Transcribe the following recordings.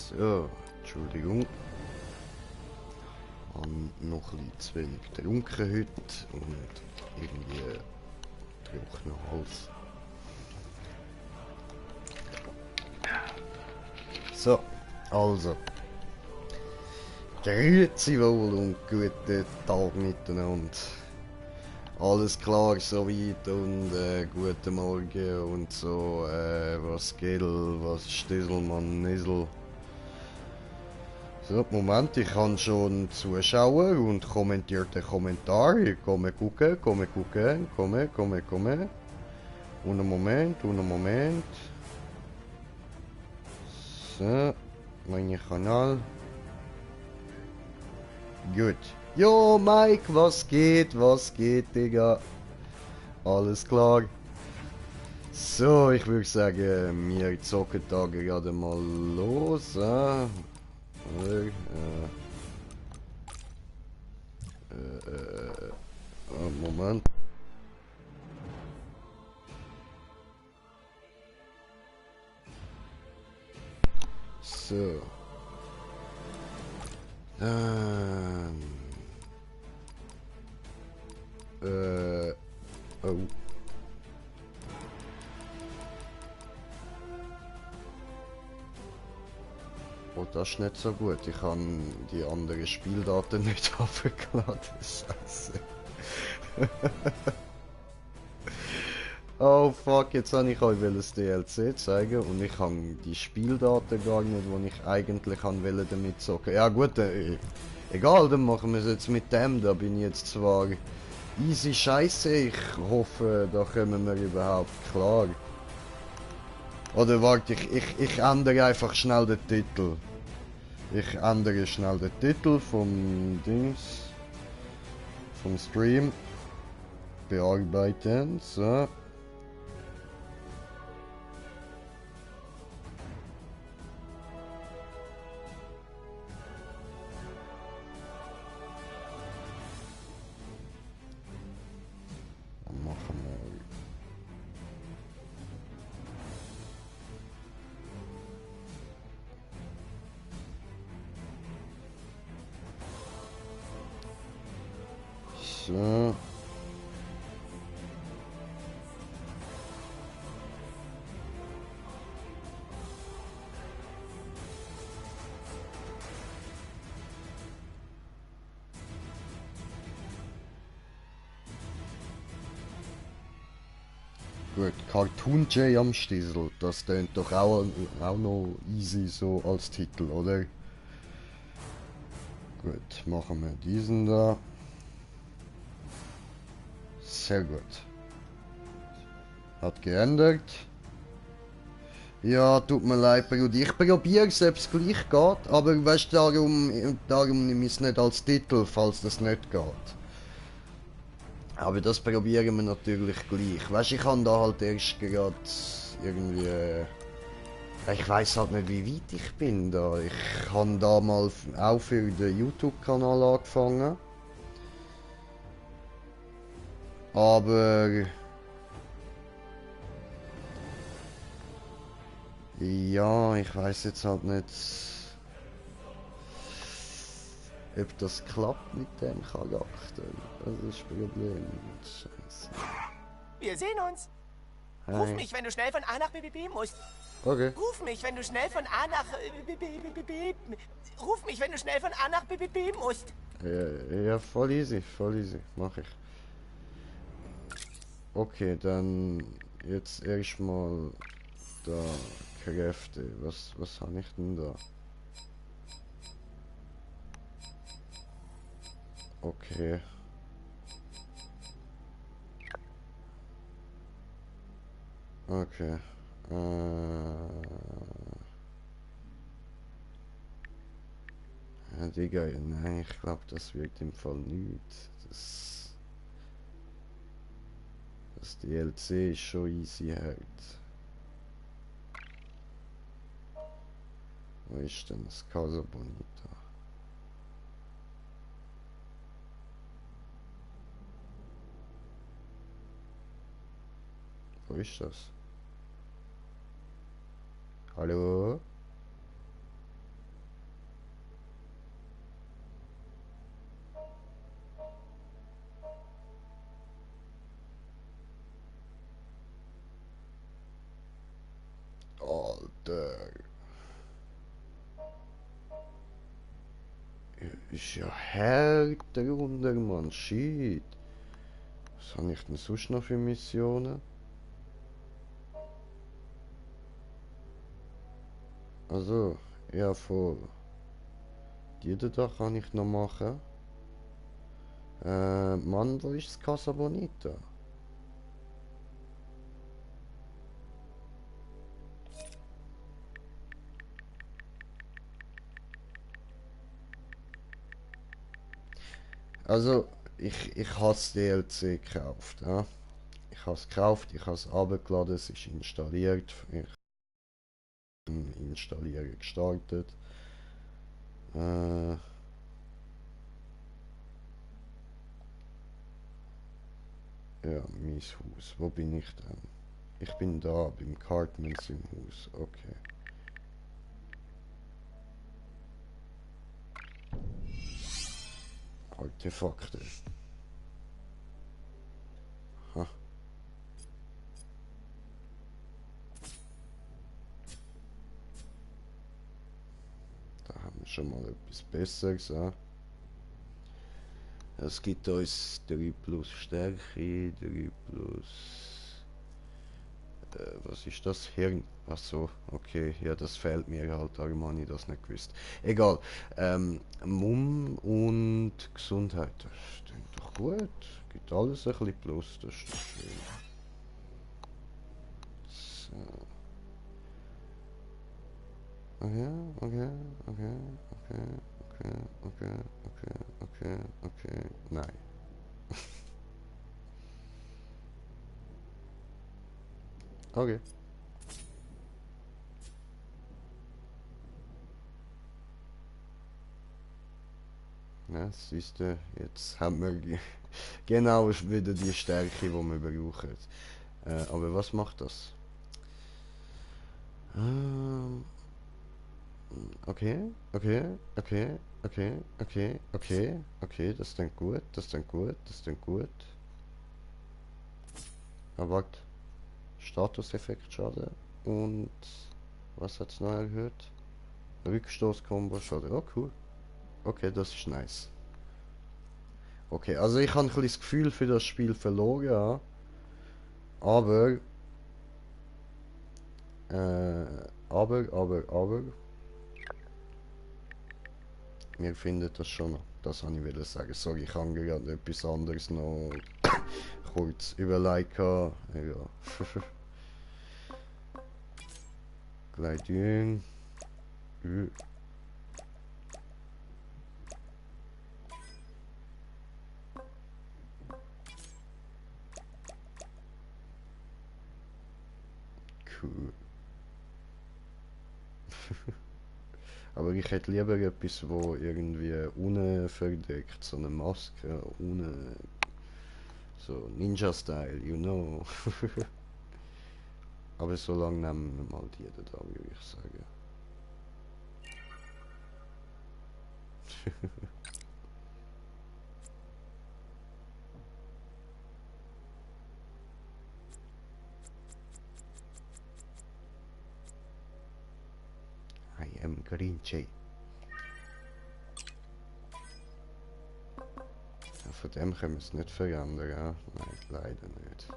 So, Entschuldigung. Und noch ein bisschen zu wenig getrunken heute und irgendwie trockener Hals. So, also. Grüezi wohl und guten Tag miteinander. Alles klar soweit und guten Morgen und so, was geht, was Stisselmann, Nissel. So, Moment, ich kann schon zuschauen und kommentierte Kommentare. Komme gucken, komme gucken, komme. Un Moment. So, mein Kanal. Gut. Jo, Mike, was geht, Digga? Alles klar. So, ich würde sagen, wir zocken da gerade mal los. Oder, Moment. So. Oh. Oh, das ist nicht so gut. Ich habe die anderen Spieldaten nicht aufgeladen. Scheiße. Oh fuck, jetzt habe ich euch das DLC zeigen und ich habe die Spieldaten gar nicht, die ich eigentlich wollte damit zocken. Ja gut, egal, dann machen wir es jetzt mit dem. Da bin ich jetzt zwar easy scheiße. Ich hoffe, da kommen wir überhaupt klar. Oder warte, ich ändere einfach schnell den Titel. Ich ändere schnell den Titel vom Dings. Vom Stream. Bearbeiten. So. Dann machen wir. So. Gut, Cartoon J am Stiesel, das tönt doch auch noch easy so als Titel, oder? Gut, machen wir diesen da. Sehr gut. Hat geändert. Ja, tut mir leid, Bruder. Ich probiere es, ob es gleich geht, aber weißt du, darum nehme ich es nicht als Titel, falls das nicht geht. Aber das probieren wir natürlich gleich. Weißt du, ich habe da halt erst gerade irgendwie. Ich weiß halt nicht, wie weit ich bin da. Ich habe da mal auch für den YouTube-Kanal angefangen. Aber. Ja, ich weiß jetzt halt nicht, ob das klappt mit dem Charakter. Das ist das Problem. Scheiße. Wir sehen uns. Hi. Ruf mich, wenn du schnell von A nach BBB musst. Okay. Ruf mich, wenn du schnell von A nach BBB. Ruf mich, wenn du schnell von A nach BBB musst. Ja, voll easy, mach ich. Okay, dann jetzt erstmal da Kräfte. Was habe ich denn da? Okay. Okay. Ja, Digga, nein, ich glaube, das wird im Fall nicht. Das DLC ist schon easy halt. Wo ist denn das Casa Bonita? Wo ist das? Hallo? bist ja härter runter, Mann. Shit. Was habe ich denn sonst noch für Missionen? Also, ja, voll. Die da kann ich noch machen. Mann, wo ist das Casa Bonita? Also, ich habe das DLC gekauft. Ja? Ich habe es gekauft, ich habe es abgeladen, es ist installiert. Ich habe Installieren gestartet. Ja, mein Haus. Wo bin ich denn? Ich bin da, beim Cartmans im Haus. Okay. Artefakte. Ha, da haben wir schon mal etwas Besseres. Ja? Es gibt uns 3 plus Stärke, 3 plus... was ist das? Hirn. Ach so, okay. Ja, das fehlt mir halt, darum habe ich das nicht gewusst. Egal. Mumm und Gesundheit. Das klingt doch gut. Gibt alles ein bisschen plus, das ist doch schön. So. Okay, okay, okay, okay, okay, okay, okay, okay, okay. Nein. Okay. Ja, siehst du, jetzt haben wir genau wieder die Stärke, die wir brauchen. Aber was macht das? Ähm, okay, okay, okay, okay, okay, okay, okay, das klingt gut, das klingt gut, das klingt gut. Aber warte, Statuseffekt Schaden und was hat's noch erhöht? Rückstoß-Kombo Schaden, oh cool. Okay, das ist nice. Okay, also ich habe ein bisschen das Gefühl für das Spiel verloren, ja. Aber, aber, wir finden das schon noch. Das wollte ich sagen. Sorry, ich habe gerade etwas anderes noch kurz überlegt. Ja. Gleitdün. Cool. Aber ich hätte lieber etwas, wo irgendwie ohne verdeckt, so eine Maske, ohne so Ninja-Style, you know. Aber so lange nehmen wir mal die da, würde ich sagen. I am Grinche. Ja, von dem können wir es nicht verändern, ja? Nein, leider nicht.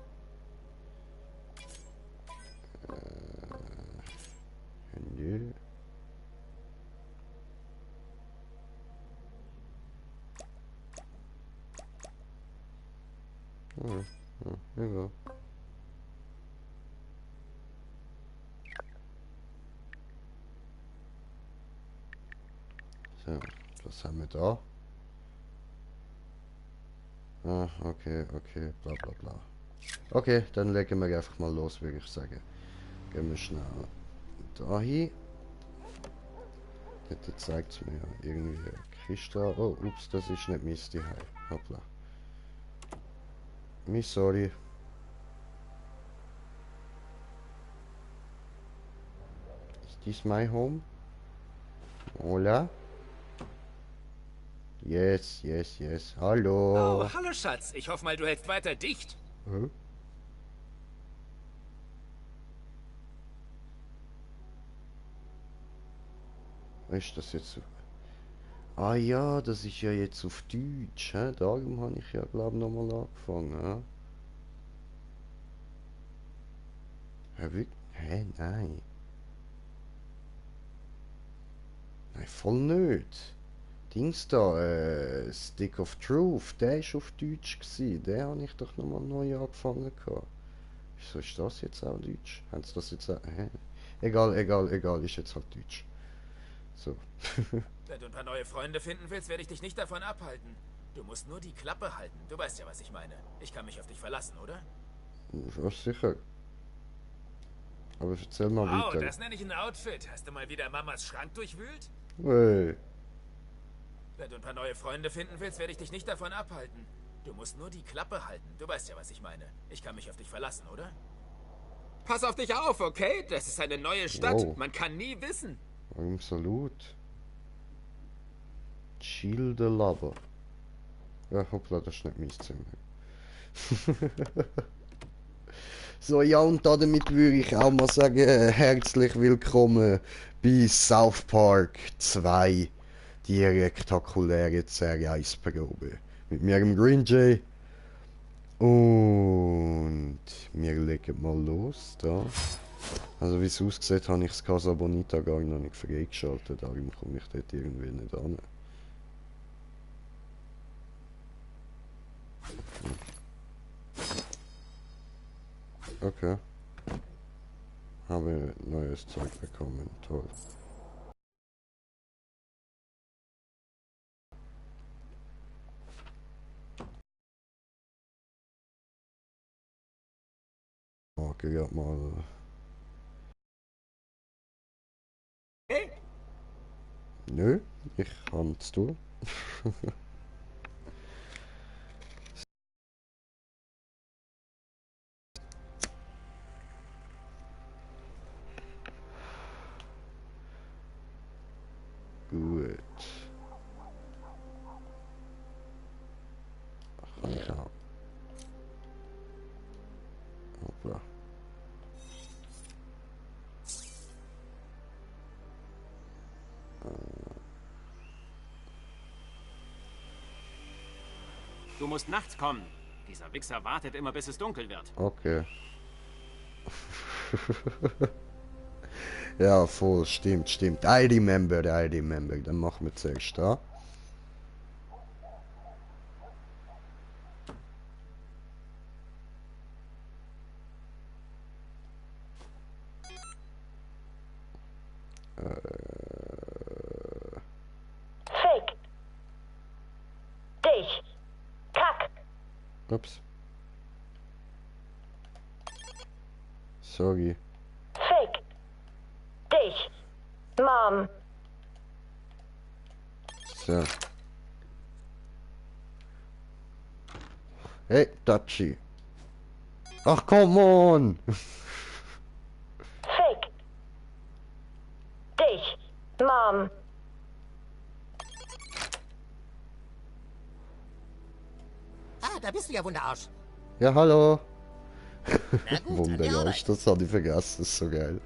Nö. Ja, ja, ja. So, was haben wir da? Ah, okay, okay, bla bla bla. Okay, dann legen wir einfach mal los, würde ich sagen. Gehen wir schnell dahin. Dort zeigt es mir ja irgendwie eine Kiste. Oh, ups, das ist nicht mein Zuhause. Hoppla. Mi sorry. Is this my home? Hola? Yes, yes, yes. Oh, Hallo. hallo Schatz. Ich hoffe mal, du hältst weiter dicht. Hä? Was ist das jetzt? Ah ja, das ist ja jetzt auf Deutsch, hä? Darum habe ich ja, glaube ich, nochmal angefangen, hä? Hä, hä, nein. Nein, voll nicht. Dings da, Stick of Truth, der ist auf Deutsch gsi. Den habe ich doch nochmal neu angefangen gehabt. Wieso ist das jetzt auch Deutsch? Haben sie das jetzt auch... Hä? Egal, egal, egal, ist jetzt halt Deutsch. So. Wenn du ein paar neue Freunde finden willst, werde ich dich nicht davon abhalten. Du musst nur die Klappe halten. Du weißt ja, was ich meine. Ich kann mich auf dich verlassen, oder? Ja, sicher. Aber erzähl mal Wow, weiter. das nenne ich ein Outfit. Hast du mal wieder Mamas Schrank durchwühlt? Hey. Wenn du ein paar neue Freunde finden willst, werde ich dich nicht davon abhalten. Du musst nur die Klappe halten. Du weißt ja, was ich meine. Ich kann mich auf dich verlassen, oder? Pass auf dich auf, okay? Das ist eine neue Stadt. Wow. Man kann nie wissen. Warum Salut? Chill the Lover. Ja, hoppla, das ist nicht mein Zimmer. So, ja, und damit würde ich auch mal sagen, herzlich willkommen bei South Park 2, die rektakuläre Serie 1 Probe. Mit mir, dem Green Jay. Und wir legen mal los, da. Also wie es aussieht, habe ich das Casa Bonita gar noch nicht freigeschaltet, darum komme ich dort irgendwie nicht an. Okay. Habe neues Zeug bekommen, toll. Okay, ja mal. Hey, Nö, ich kann es tun. Gut. Kann ich auch. Hoppla. Du musst nachts kommen. Dieser Wichser wartet immer, bis es dunkel wird. Okay. Ja, voll, stimmt, stimmt. I remember. Dann machen wir zuerst da. Fake. Dich. Kack. Ups. Sorry. Fake. Dich. Mom. So. Hey, Dachi. Ach, come on! Fake. Dich. Mom. ah, da bist du ja, Wunderarsch. Ja, hallo. Na gut, an die Wunderarsch, Arbeit. das hatte ich vergessen, das ist so geil.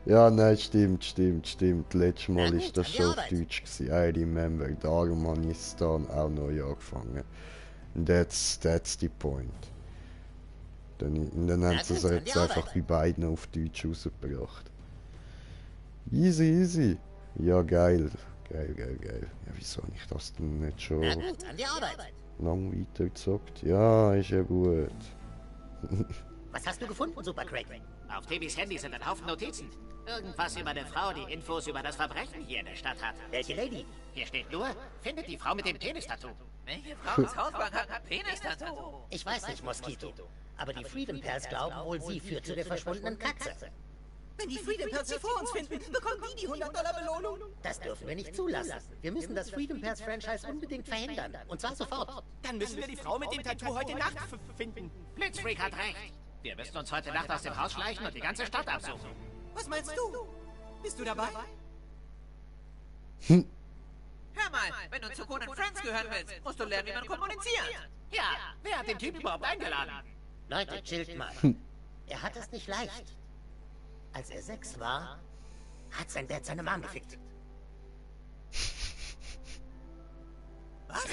Ja, nein, stimmt. Letztes Mal Na gut, ist das an die schon auf Arbeit. Deutsch gewesen. I remember. Darum habe ich es dann auch neu angefangen. And that's the point. Dann haben sie es gut, an jetzt die einfach Arbeit. bei beiden auf Deutsch rausgebracht. Easy. Ja, geil. Geil. Ja, wieso habe ich das denn nicht schon Na gut, an die Arbeit. lang weitergezockt? Ja, ist ja gut. Was hast du gefunden, Super Craig? Auf Timmys Handy sind ein Haufen Notizen. Irgendwas über eine Frau, die Infos über das Verbrechen hier in der Stadt hat. Welche Lady? Hier steht nur, findet die Frau mit dem Penis-Tattoo. Welche Frau des Hausbank hat ein Penis-Tattoo? Ich weiß nicht, Moskito. Aber die Freedom Pals glauben wohl, sie führt zu der verschwundenen Katze. Wenn die Freedom Pals sie vor uns finden, bekommen die $100 Belohnung. Das dürfen wir nicht zulassen. Wir müssen das Freedom Pals Franchise unbedingt verhindern. Und zwar sofort. Dann müssen wir die Frau mit dem Tattoo heute Nacht finden. Blitzfreak hat recht. Wir müssen uns heute Nacht aus dem Haus schleichen und die ganze Stadt absuchen. Was meinst du? Bist du dabei? Hör mal, wenn du zu Conan Friends gehören willst, musst du lernen, wie man kommuniziert. Ja, wer hat den Typ überhaupt eingeladen? Leute, chillt mal. Er hat es nicht leicht. Als er 6 war, hat sein Dad seine Mom gefickt. Was?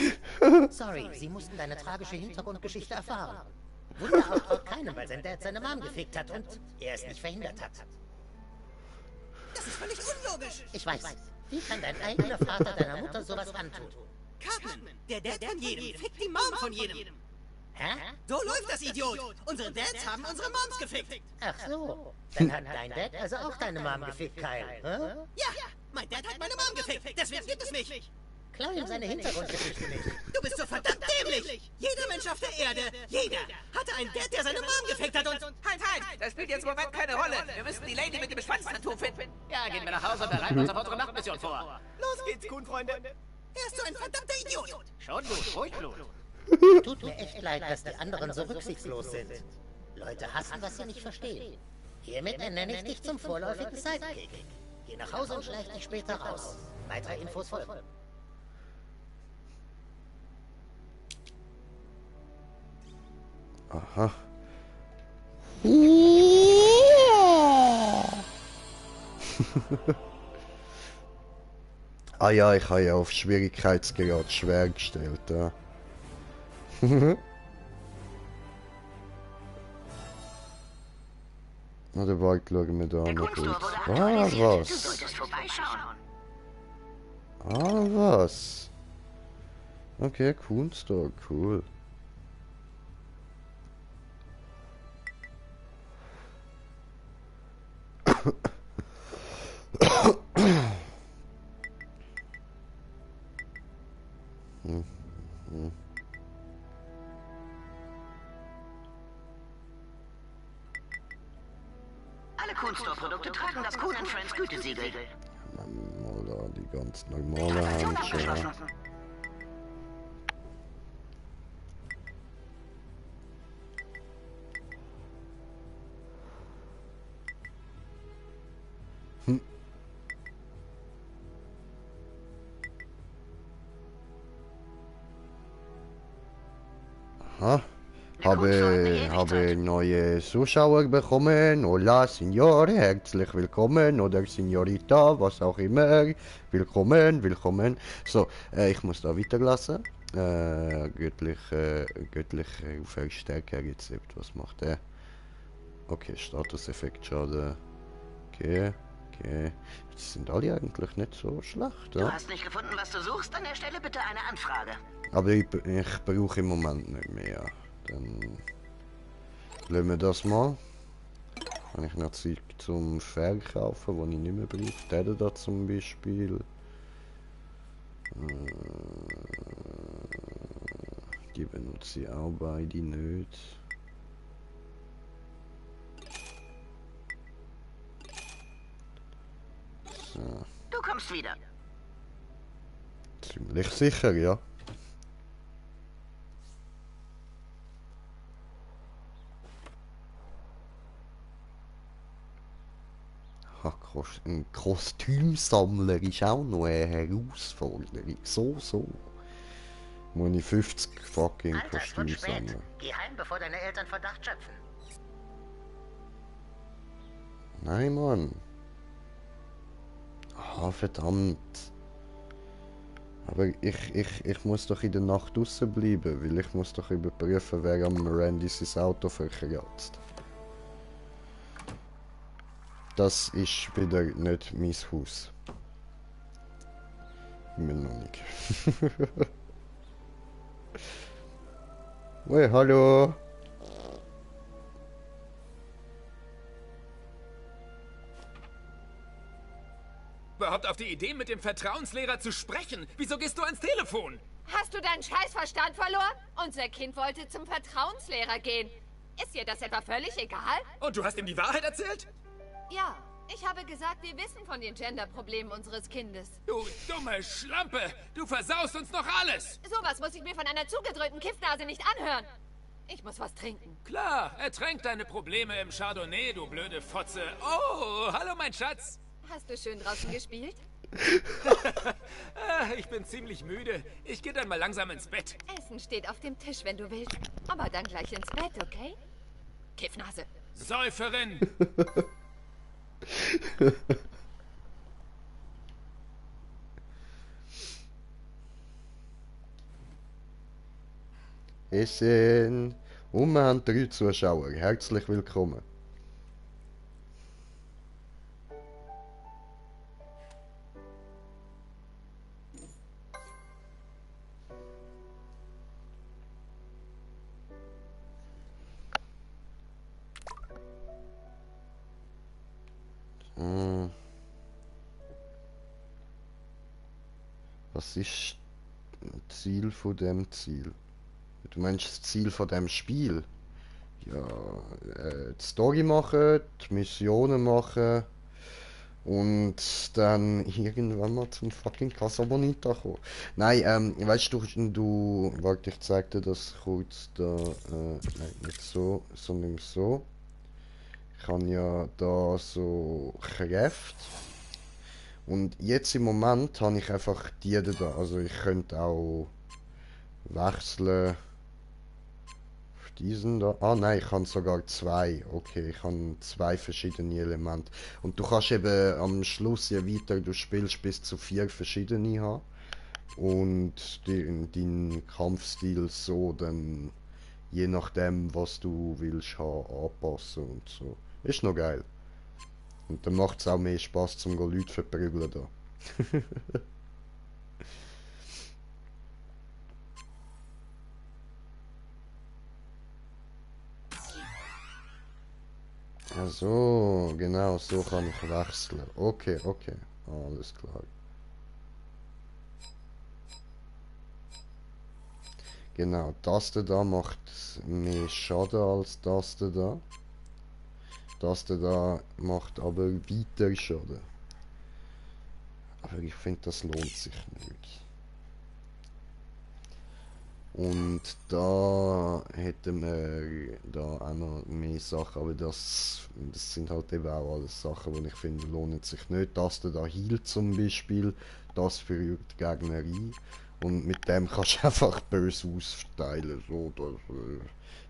Sorry, Sie mussten deine tragische Hintergrundgeschichte erfahren. Wunder auch keinem, weil sein Dad seine Mom gefickt hat und er es nicht verhindert hat. Das ist völlig unlogisch. Ich weiß. Wie kann dein eigener Vater deiner Mutter sowas antun? Cartman, der Dad von jedem fickt die Mom von jedem. Hä? So läuft das, Idiot. Unsere Dads haben unsere Moms gefickt. Ach so. Dann hat dein Dad also auch deine Mom gefickt, Kyle. Hä? Ja, mein Dad hat meine Mom gefickt. Deswegen gibt es mich. Klau ihm seine Hintergrundgeschichte nicht. Du bist so verdammt dämlich. Jeder Mensch auf der Erde, jeder, hatte einen Dad, der seine Mom gefickt hat und... Halt! Das spielt jetzt im Moment keine Rolle. Wir müssen die Lady mit dem Schwanztattoo finden. Ja, gehen wir nach Hause und bereiten uns auf unsere Nachtmission vor. Los geht's, Kuhnfreunde. Er ist so ein verdammter Idiot. Schon gut, ruhig Blut. Tut mir echt leid, dass die anderen so rücksichtslos sind. Leute hassen, was sie nicht verstehen. Hiermit ernenne ich dich zum vorläufigen Sidekick. Geh nach Hause und schleich dich später raus. Weitere Infos folgen. Aha. Ah ja, ich habe ja auf Schwierigkeitsgrad schwer gestellt, ja. Na, der Wald schauen wir da noch kurz. Ah, was? Ah, was? Okay, Kunststore, cool. Alle Kunststore-Produkte tragen das Kuhn & Friends Gütesiegel. Oder die ganz normale Handschuhe. Aha. Habe neue Zuschauer bekommen. Hola, Signor, herzlich willkommen. Oder Signorita, was auch immer. Willkommen. So, ich muss da weiterlassen. Göttliche Verstärker Rezept, was macht er? Okay, Statuseffekt schade. Okay. Die sind alle eigentlich nicht so schlecht, ja? Du hast nicht gefunden, was du suchst? Dann erstelle bitte eine Anfrage. Aber ich brauche im Moment nicht mehr. Dann lassen wir das mal. Habe ich noch Zeug zum Verkaufen, die ich nicht mehr brauche. Den da zum Beispiel. Die benutze ich auch beide nicht. So. Du kommst wieder. Ziemlich sicher, ja. Ein Kostümsammler ist auch noch eine Herausforderung. So. Muss ich 50 fucking Kostüme sammeln. Geh heim, bevor deine Eltern Verdacht schöpfen. Nein, Mann. Ah, verdammt. Aber ich muss doch in der Nacht draussen bleiben, weil ich muss doch überprüfen, wer am Randy sein Auto verkratzt. Das ist wieder nicht mein Haus. Immer noch nicht. Hey, hallo. Überhaupt auf die Idee, mit dem Vertrauenslehrer zu sprechen? Wieso gehst du ans Telefon? Hast du deinen Scheißverstand verloren? Unser Kind wollte zum Vertrauenslehrer gehen. Ist dir das etwa völlig egal? Und du hast ihm die Wahrheit erzählt? Ja, ich habe gesagt, wir wissen von den Gender-Problemen unseres Kindes. Du dumme Schlampe! Du versaust uns noch alles! Sowas muss ich mir von einer zugedröhnten Kiffnase nicht anhören. Ich muss was trinken. Klar, ertränk deine Probleme im Chardonnay, du blöde Fotze. Oh, hallo mein Schatz. Hast du schön draußen gespielt? Ich bin ziemlich müde. Ich gehe dann mal langsam ins Bett. Essen steht auf dem Tisch, wenn du willst. Aber dann gleich ins Bett, okay? Kiffnase. Säuferin! Essen. Und wir haben 3 Zuschauer. Herzlich willkommen. Was ist das Ziel von dem Ziel? Du meinst das Ziel von dem Spiel? Ja, die Story machen, die Missionen machen und dann irgendwann mal zum fucking Casa Bonita kommen. Nein, weißt du, warte, ich zeig dir das kurz da, nein, nicht so, sondern so. Ich habe ja da so Kräfte. Und jetzt im Moment habe ich einfach die da. Also ich könnte auch wechseln auf diesen da. Ah nein, ich habe sogar 2. Okay, ich habe 2 verschiedene Elemente. Und du kannst eben am Schluss, je weiter du spielst, bis zu 4 verschiedene haben. Und dein Kampfstil so dann je nachdem, was du willst haben, anpassen und so. Ist noch geil. Und dann macht es auch mehr Spaß zum Leute verprügeln da. Also, genau, so kann ich wechseln. Okay, okay, alles klar. Genau, das da macht mehr Schaden als das da. Das da macht aber weiter Schaden. Aber ich finde, das lohnt sich nicht. Und da hätten wir da auch noch mehr Sachen, aber das sind halt eben auch alles Sachen, die ich finde, lohnen sich nicht. Das da hielt zum Beispiel, das führt die Gegner ein. Und mit dem kannst du einfach böse austeilen, so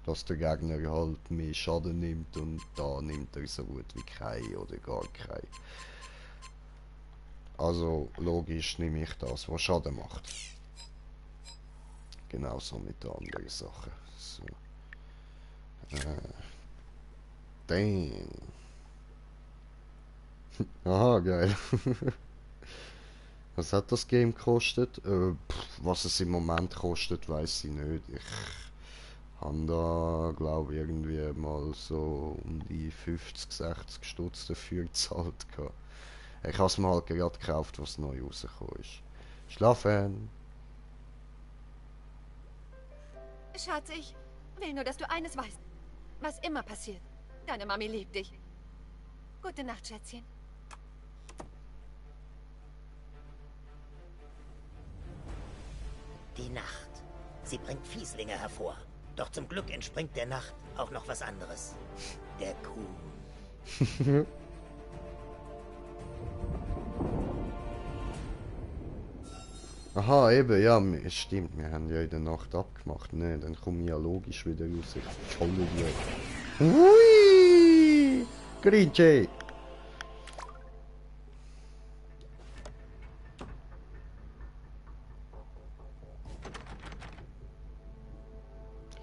dass der Gegner halt mehr Schaden nimmt und da nimmt er so gut wie keinen oder gar keinen. Also logisch nehme ich das, was Schaden macht. Genauso mit den anderen Sachen. So. Damn. Aha, geil. Was hat das Game gekostet? Was es im Moment kostet, weiß ich nicht. Ich habe da, glaube ich, irgendwie mal so um die 50, 60 Stutz dafür gezahlt. Ich habe es mir halt gerade gekauft, was neu rausgekommen ist. Schlafen! Schatz, ich will nur, dass du eines weißt. Was immer passiert, deine Mami liebt dich. Gute Nacht, Schätzchen. Die Nacht. Sie bringt Fieslinge hervor. Doch zum Glück entspringt der Nacht auch noch was anderes. Der Kuh. Aha, eben, ja, es stimmt, wir haben ja in der Nacht abgemacht, ne, dann komme ich ja logisch wieder raus, ich voll Idiot. Hui! Grinche!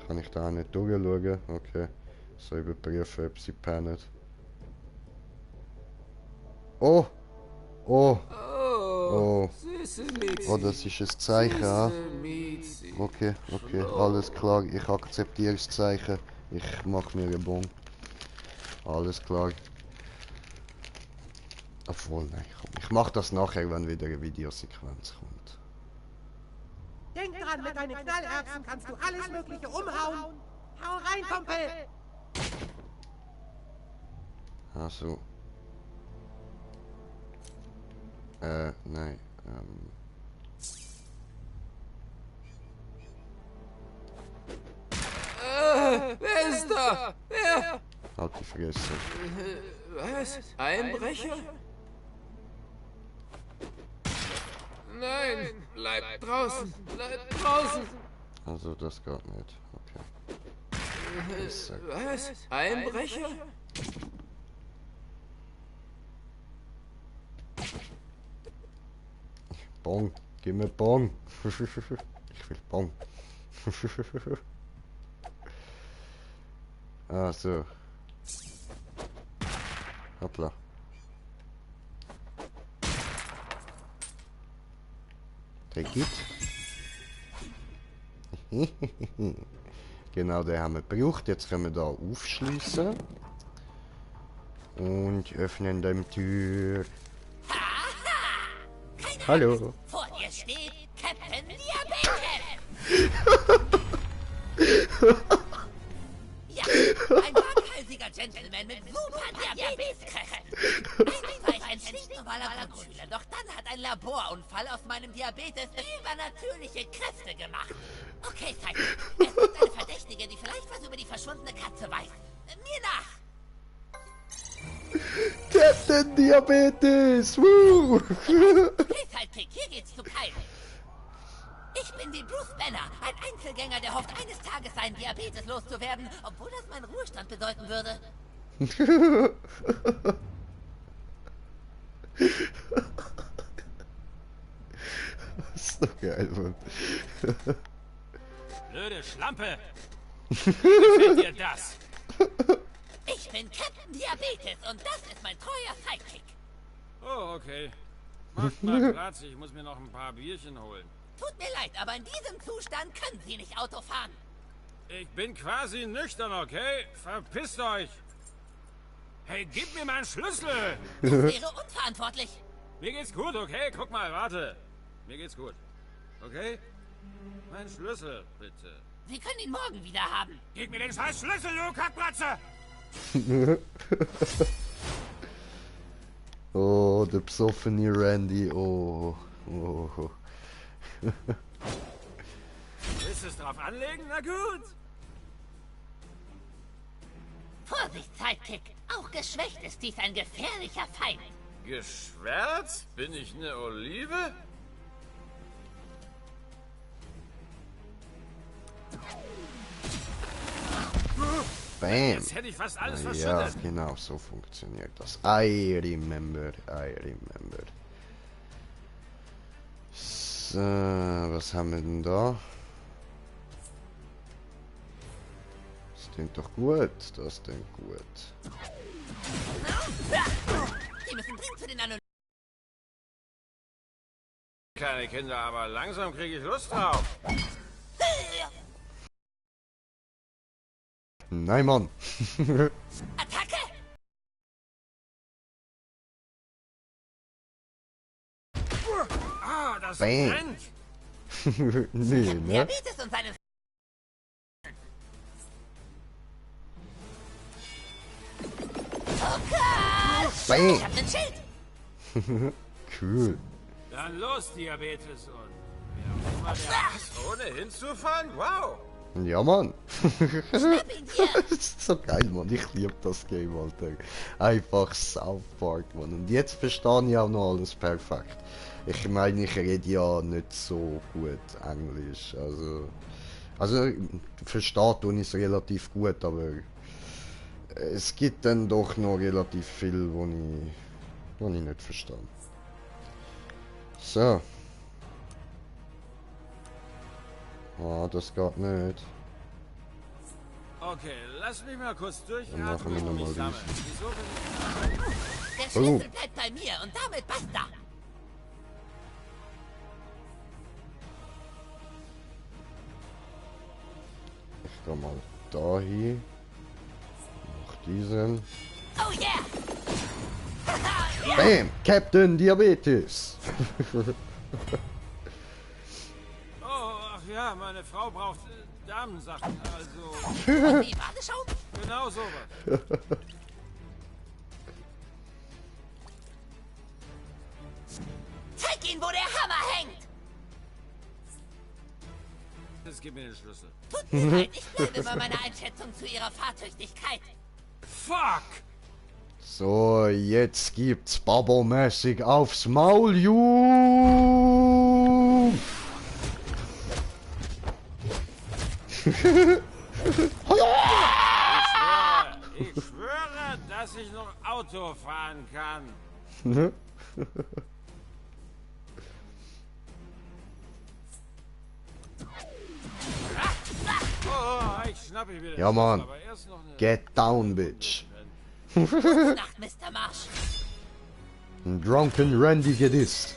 Kann ich da auch nicht durchschauen? Okay. So überprüfen, ob sie pennen. Oh! Oh! Oh! Oh, das ist ein Zeichen, ja. Okay, okay, alles klar. Ich akzeptiere das Zeichen. Ich mache mir einen Bon. Alles klar. Obwohl, nein, komm. Ich mache das nachher, wenn wieder eine Videosequenz kommt. Denk dran, mit deinen Knallerbsen kannst du alles Mögliche umhauen. Hau rein, Kumpel! Also. Nein. Wer ist da? Wer? Halt die Fresse. Was? Einbrecher? Nein, bleib draußen. Bleib draußen. Also, das geht nicht. Okay. Was? Einbrecher? Bon. Gib mir Bon. Ich will Bon. Ah, so. Hoppla. Der geht. Genau, den haben wir gebraucht. Jetzt können wir da aufschließen. Und öffnen die Tür. Hallo. Vor dir steht Captain Diabetes. Ja, ein waghalsiger Gentleman mit super Diabeteskräften. Eigentlich war ich ein stinknormaler Grundschüler, doch dann hat ein Laborunfall aus meinem Diabetes übernatürliche Kräfte gemacht. Okay, Zeit. Es gibt eine Verdächtige, die vielleicht was über die verschwundene Katze weiß. Mir nach. Captain Diabetes! Woo! Okay, Sidekick, hier geht's zu Kyle. Ich bin wie Bruce Banner, ein Einzelgänger, der hofft, eines Tages seinen Diabetes loszuwerden, obwohl das meinen Ruhestand bedeuten würde. Das ist doch geil, Mann. Blöde Schlampe! Wie gefällt dir das? Ich bin Captain Diabetes und das ist mein treuer Sidekick. Oh, okay. Macht mal Platz, ich muss mir noch ein paar Bierchen holen. Tut mir leid, aber in diesem Zustand können Sie nicht Auto fahren. Ich bin quasi nüchtern, okay? Verpisst euch! Hey, gib mir meinen Schlüssel! Das wäre unverantwortlich. Mir geht's gut, okay? Guck mal, warte. Mir geht's gut. Okay? Mein Schlüssel, bitte. Sie können ihn morgen wieder haben. Gib mir den scheiß Schlüssel, du Kackbratze! Oh, der besoffene Randy, oh. Oh. Willst du es drauf anlegen? Na gut! Vorsicht, Sidekick. Auch geschwächt ist dies ein gefährlicher Feind. Geschwärzt? Bin ich eine Olive? Bam. Jetzt hätte ich fast alles verschüttet. Ja, genau, so funktioniert das. I remember. So, was haben wir denn da? Das klingt doch gut. Das klingt gut. Sie müssen dringend zu den Anonymen. Keine Kinder, aber langsam kriege ich Lust drauf. Nein, Mann. Attacke! Ah, das Bam. brennt. Nee, ne? Diabetes und seine... Oh Gott! Bam. Ich hab nen Schild! Cool. Dann los, Diabetes und... wer auch immer der ist, ohne hinzufahren? Wow! Ja, Mann. Schnapp ihn dir! Das ist so geil, Mann. Ich liebe das Game, Alter. Einfach South Park, Mann. Und jetzt verstehe ich auch noch alles perfekt. Ich meine, ich rede ja nicht so gut Englisch. Also verstehe tue ich es relativ gut, aber es gibt dann doch noch relativ viel, wo ich nicht verstehe. So. Oh, das geht nicht. Okay, lass mich mal kurz durchatmen Dann machen wir und noch mal mich sammeln. dies. Wieso bin Der Schlüssel bleibt bei mir und damit basta! Ich gehe mal dahin. Noch diesen. Oh yeah! Bam! Captain Diabetes! Oh, ach ja, meine Frau braucht Damensachen, also... Und die Badeschaum? Genau sowas. Zeig ihnen, wo der Hammer hängt! Jetzt gib mir den Schlüssel. Tut mir leid, ich bleibe bei meiner Einschätzung zu ihrer Fahrtüchtigkeit. Fuck! So, jetzt gibt's Babo-mäßig aufs Maul, Jungs! Ich schwöre, dass ich noch Auto fahren kann. Oh, ich schnapp ihn wieder. Ja, Mann. Aber erst noch eine... Get down, bitch. Gute Nacht, Mr. Marsh. Drunken Randy gedisst.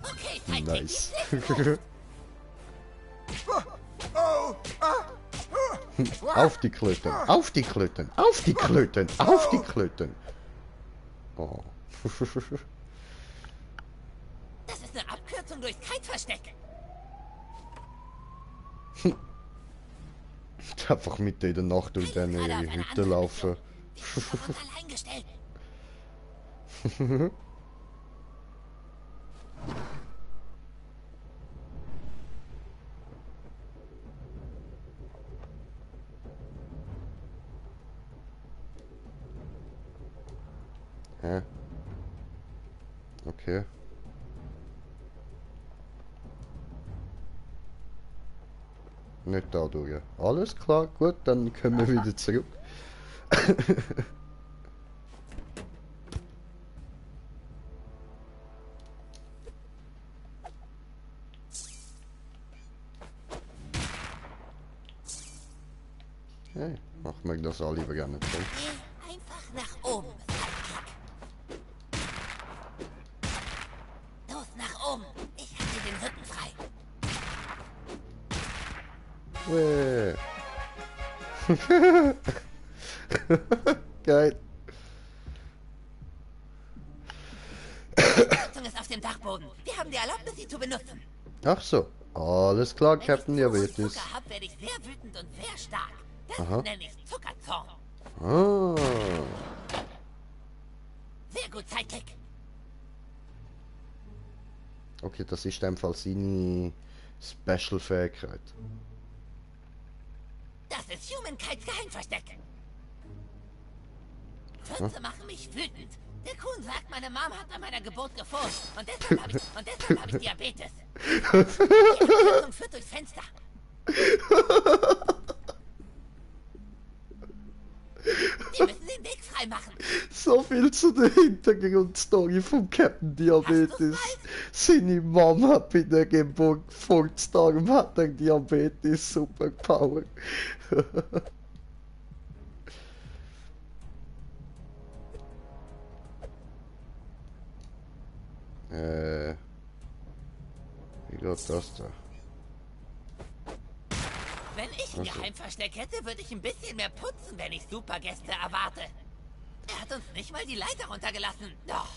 Okay, Sidekick, Nice. Auf die Klöten, auf die Klöten, auf die Klöten, auf die Klöten. Oh. Das ist eine Abkürzung durchs Kite-Versteck. Einfach mit in der Nacht durch deine Hütte laufen. Wir sind auf uns allein gestellt. Hä? Okay. Nicht da durch. Alles klar, gut, dann können wir wieder zurück. Hey, mach mir das auch lieber gerne drin. Geh einfach nach oben, Sidekick. Los, nach oben. Ich halte den Rücken frei. Geil. Die Heizung ist auf dem Dachboden. Wir haben die Erlaubnis, sie zu benutzen. Ach so. Alles klar, Wenn Captain ich zu Diabetes. viel Zucker hab, werde ich sehr wütend und sehr stark. Das nenne ich Zuckerzorn. Ah. Sehr gut, Sidekick. Okay, das ist in dem Fall seine Special-Fähigkeit. Das ist Humankites Geheimversteck. Fürze machen mich wütend. Der Kuhn sagt, meine Mom hat an meiner Geburt gefurzt. Und deshalb hab ich Diabetes. Die Abkürzung führt durchs Fenster. Die müssen den Weg frei machen. So viel zu der Hintergrundstory vom Captain Diabetes. Seine Mom hat bei der Geburt gefurzt, darum hat er Diabetes Superpower. Wie geht das da? Wenn ich ein Geheimversteck hätte, würde ich ein bisschen mehr putzen, wenn ich Supergäste erwarte. Er hat uns nicht mal die Leiter runtergelassen. Doch.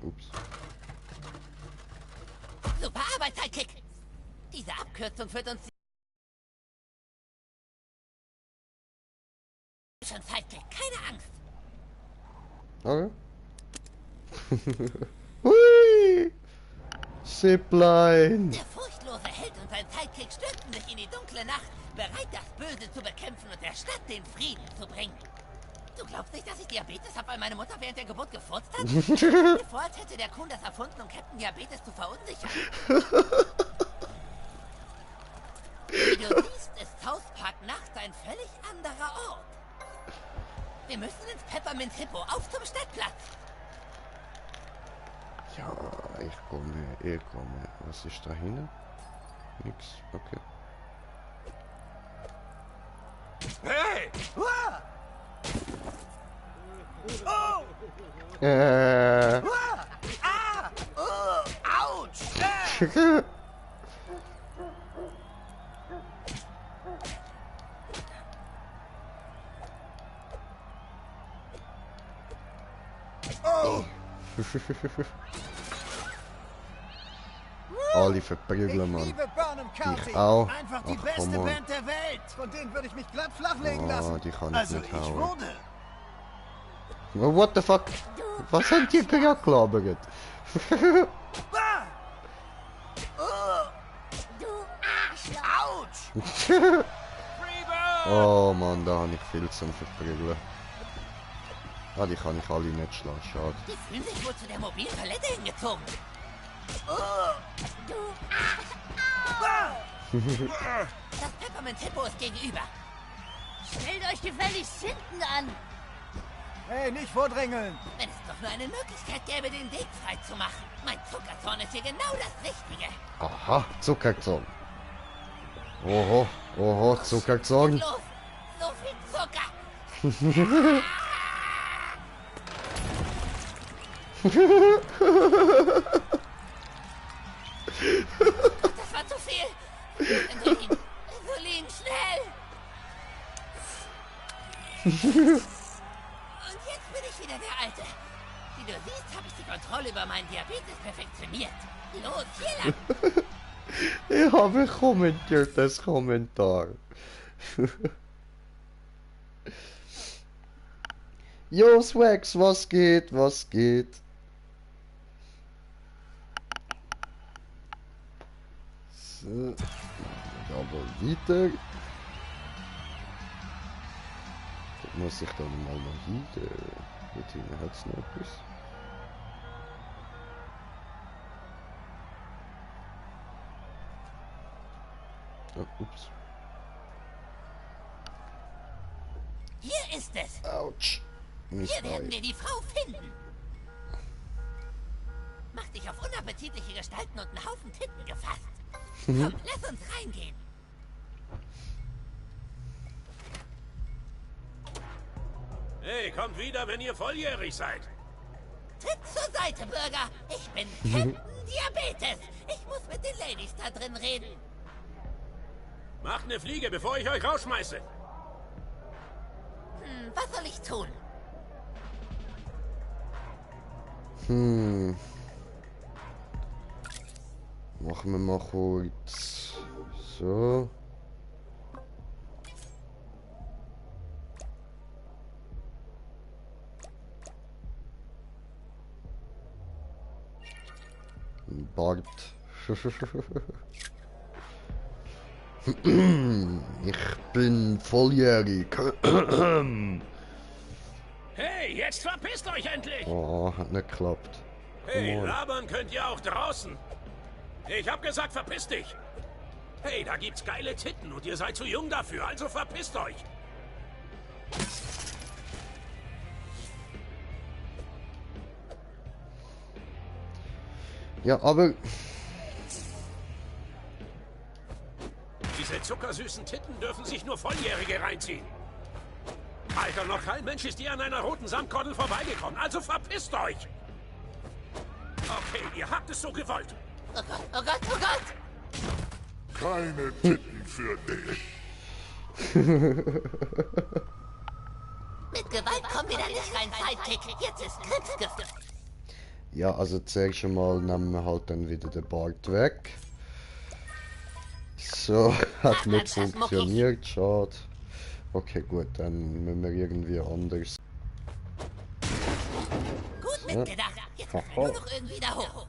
Ups. Super Arbeit, Sidekick. Diese Abkürzung führt uns... Schon Sidekick, keine Angst. Okay. Hui! Zipline! Der furchtlose Held und sein Sidekick stürzten sich in die dunkle Nacht, bereit, das Böse zu bekämpfen und der Stadt den Frieden zu bringen. Du glaubst nicht, dass ich Diabetes habe, weil meine Mutter während der Geburt gefurzt hat? Stell dir vor, als hätte der Kuhn das erfunden, um Captain Diabetes zu verunsichern. Wie du siehst, ist South Park nachts ein völlig anderer Ort. Wir müssen ins Peppermint Hippo, auf zum Stadtplatz. Ja, ich komme. Was ist da hinten? Nix, okay. Hey! Autsch! Alle verprügeln, Mann. Liebe Burnham County. Ich auch. Einfach die Ach, beste komm on. Band der Welt. Von denen würde ich mich glatt flachlegen lassen. Oh, die kann ich Also nicht ich hauen. wurde. Oh, what the fuck? Was haben die gerade gelabert? Du Arschloch! Autsch! Oh Mann, da habe ich viel zum Verprügeln. Ah, die kann ich alle nicht schlagen, schade. Die fühlen sich wohl zu der mobilen Palette hingezogen. Du Das Peppermint Hippo ist gegenüber. Stellt euch gefälligst hinten an. Hey, nicht vordrängeln! Wenn es doch nur eine Möglichkeit gäbe, den Weg frei zu machen. Mein Zuckerzorn ist hier genau das Richtige. Aha, Zuckerzorn. Oho, oho, Zuckerzorn. Los, so viel Zucker. Das war zu viel. Insulin, Insulin, schnell. Und jetzt bin ich wieder der Alte. Wie du siehst, habe ich die Kontrolle über meinen Diabetes perfektioniert. Los, hier lang. Ich habe kommentiert, das Kommentar. Jo, Swax, was geht, was geht? So, aber weiter. Da muss ich dann mal noch weiter. Dort hinten hat es noch etwas. Oh, ups. Hier ist es. Autsch. Hier werden wir die Frau finden. Mach dich auf unappetitliche Gestalten und einen Haufen Titten gefasst. Komm, lass uns reingehen. Hey, kommt wieder, wenn ihr volljährig seid. Tritt zur Seite, Bürger. Ich bin Captain Diabetes. Ich muss mit den Ladies da drin reden. Macht eine Fliege, bevor ich euch rausschmeiße. Was soll ich tun? Machen wir mal kurz so. Bart. Ich bin volljährig. Hey, jetzt verpisst euch endlich! Oh, hat nicht geklappt. Hey, labern könnt ihr auch draußen. Ich hab gesagt, verpiss dich. Hey, da gibt's geile Titten und ihr seid zu jung dafür, also verpisst euch. Ja, aber... Diese zuckersüßen Titten dürfen sich nur Volljährige reinziehen. Alter, noch kein Mensch ist hier an einer roten Samtkordel vorbeigekommen, also verpisst euch! Okay, ihr habt es so gewollt. Oh Gott, oh Gott, oh Gott! Keine Titten für dich. Mit Gewalt kommen wir da nicht rein, Sidekick. Jetzt ist Krebsgift. Ja, also zuerst mal nehmen wir halt dann wieder den Bart weg. So, hat nicht funktioniert, schade. Okay, gut, dann müssen wir irgendwie anders. Gut mitgedacht. Jetzt müssen wir nur noch irgendwie da hoch.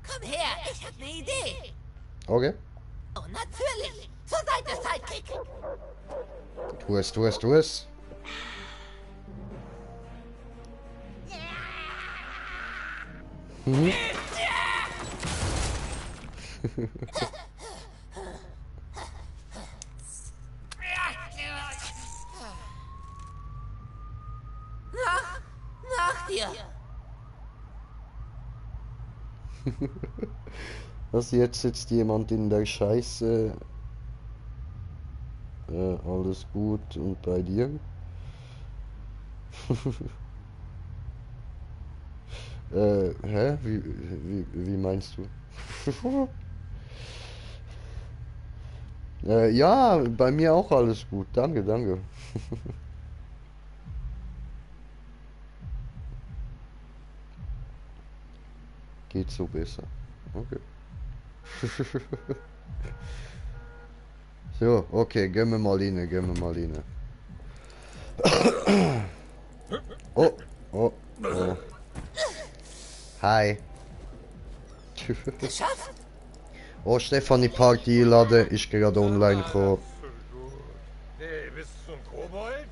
Komm her, ich hab ne Idee. Okay. Oh, natürlich. Zur Seite, Sidekick. Tu es, tu es, tu es. Mhm. Nach dir. Was, jetzt sitzt jemand in der Scheiße? Alles gut und bei dir? Hä? Wie meinst du? Ja, bei mir auch alles gut. Danke, danke. Geht so besser. Okay. So, okay, gehen wir mal rein, gehen wir mal rein. Oh, oh, oh. Hi. Geschafft? Oh, Stefanie Party laden ist gerade online gekommen. Hey, bist du ein Kobold?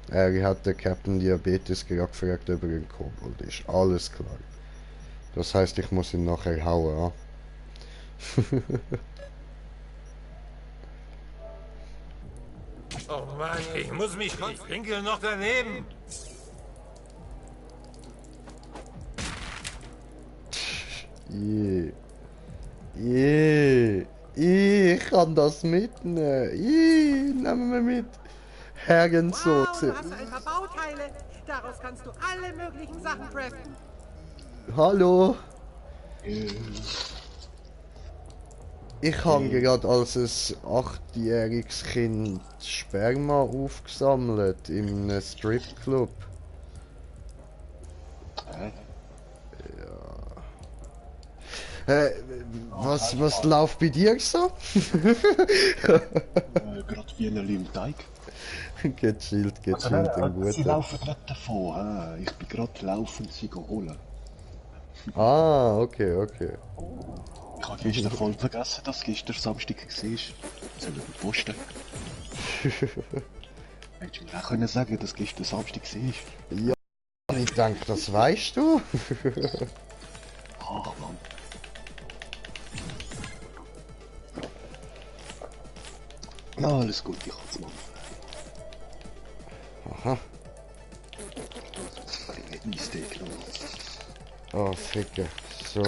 Er hat der Captain Diabetes gerade gefragt, ob er ein Kobold ist. Alles klar. Das heißt, ich muss ihn nachher hauen, ja? Oh Mann, ich muss mich konzentrieren, noch daneben. Ich kann das mitnehmen. Nehmen wir mit. Herrensoße. Wow, du hast ein paar Bauteile. Daraus kannst du alle möglichen Sachen craften. Hallo. Ich habe gerade als ein 8-jähriges Kind Sperma aufgesammelt in einem Stripclub. Was läuft bei dir so? Gerade wie ein im Teig. Gechillt, ein guter. Sie laufen gerade davon. Ich bin gerade laufend sie holen. Ah, okay. Ich habe gestern voll vergessen, dass gestern Samstag war. Soll ich posten? Hättest du mir auch können sagen, dass gestern Samstag war? Ja, ich denke, das weißt du. Ach Mann. Na, alles gut, ich hab's machen. Aha. Eissteak noch. Oh, Ficke. So.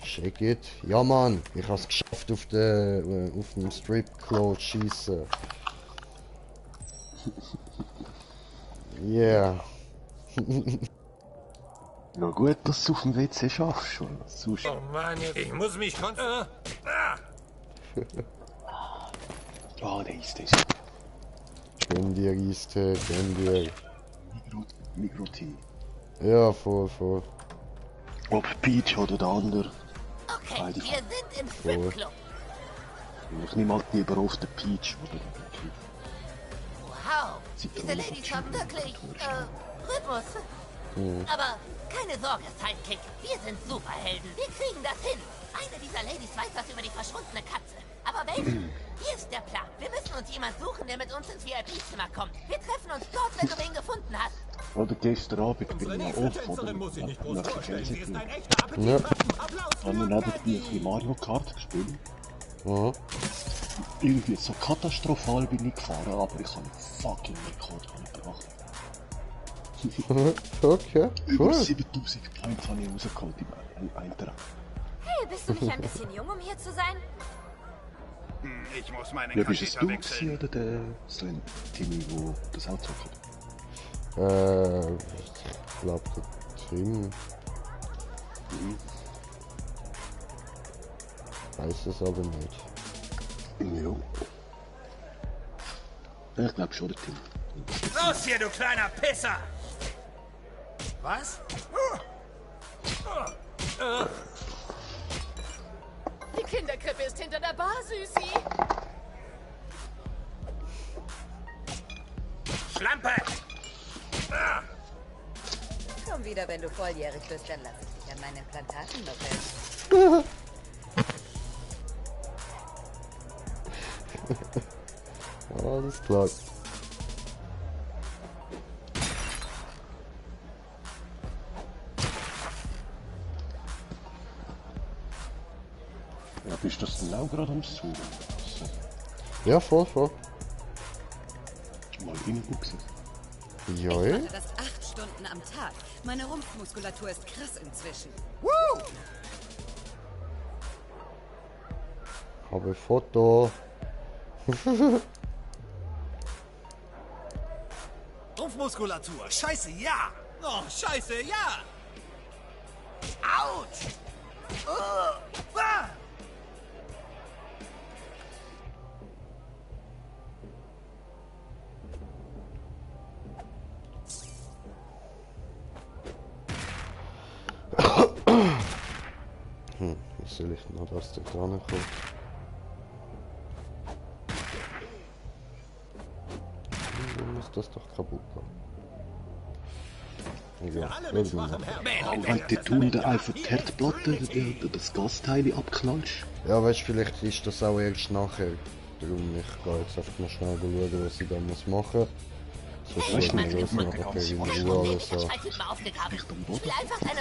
Shake it. Ja, Mann. Ich hab's geschafft, auf dem Stripclub schießen. Yeah. Ja gut, dass du auf dem WC schaffst schon. Oh Mann, ich muss mich konzentrieren. Ah, der Eistee. Gönn dir Eistee, gönn dir. Mikro-Tee. Ja, voll. Ob Peach oder der andere. Okay, wir sind im Stripclub. Ich nehme halt lieber auf den Peach oder den Peach. Wow, diese Ladies haben wirklich, Rhythmus. Aber keine Sorge, Sidekick, wir sind Superhelden, wir kriegen das hin. Eine dieser Ladies weiß was über die verschwundene Katze. Aber welche? Hier ist der Plan. Wir müssen uns jemand suchen, der mit uns ins VIP-Zimmer kommt. Wir treffen uns dort, wenn du wen gefunden hast. Oder gestern Abend bin ich auf oder muss ich nicht groß nach vorstellen. Sie ist Fernsehen. ein echter Appetit. Ja. Applaus für Haben wir Johann nebenbei ein bisschen Mario Kart gespielt. Ja. Irgendwie so katastrophal bin ich gefahren, aber ich habe einen fucking Rekord gebracht. Okay, Über cool. 7000 Points habe ich rausgeholt im Eintrag. Hey, bist du nicht ein bisschen jung, um hier zu sein? Ich muss meine Ja, bist es Katheter du wechseln. gewesen, oder der so ein Timmy, wo das Auto zockt? Ich glaube, der Tim. Weiß es aber nicht. Ja. Ich glaube schon, der Tim. Los hier, du kleiner Pisser! Was? Die Kinderkrippe ist hinter der Bar, Süßi. Schlampe! Komm wieder, wenn du volljährig bist, dann lass ich dich an meinen Implantaten nuckeln. Alles klar. Ja, bist du das denn auch gerade am Suchen? So, Ja, voll. mal reingucken. Ja, Ich mache das 8 Stunden am Tag. Meine Rumpfmuskulatur ist krass inzwischen. habe Foto. Rumpfmuskulatur. Scheiße, ja. Oh, scheiße, ja. Autsch. Ah. Wie soll ich noch das da dran kommen? Dann muss das doch kaputt gehen. Ja, Und wenn die Tunde einfach die Herdplatte, das Gasteil abknallst. Ja, weißt du, vielleicht ist das auch erst nachher. Darum, ich gehe jetzt einfach mal schnell schauen, was ich da muss machen. So ist mir los, noch in Ruhe oder so.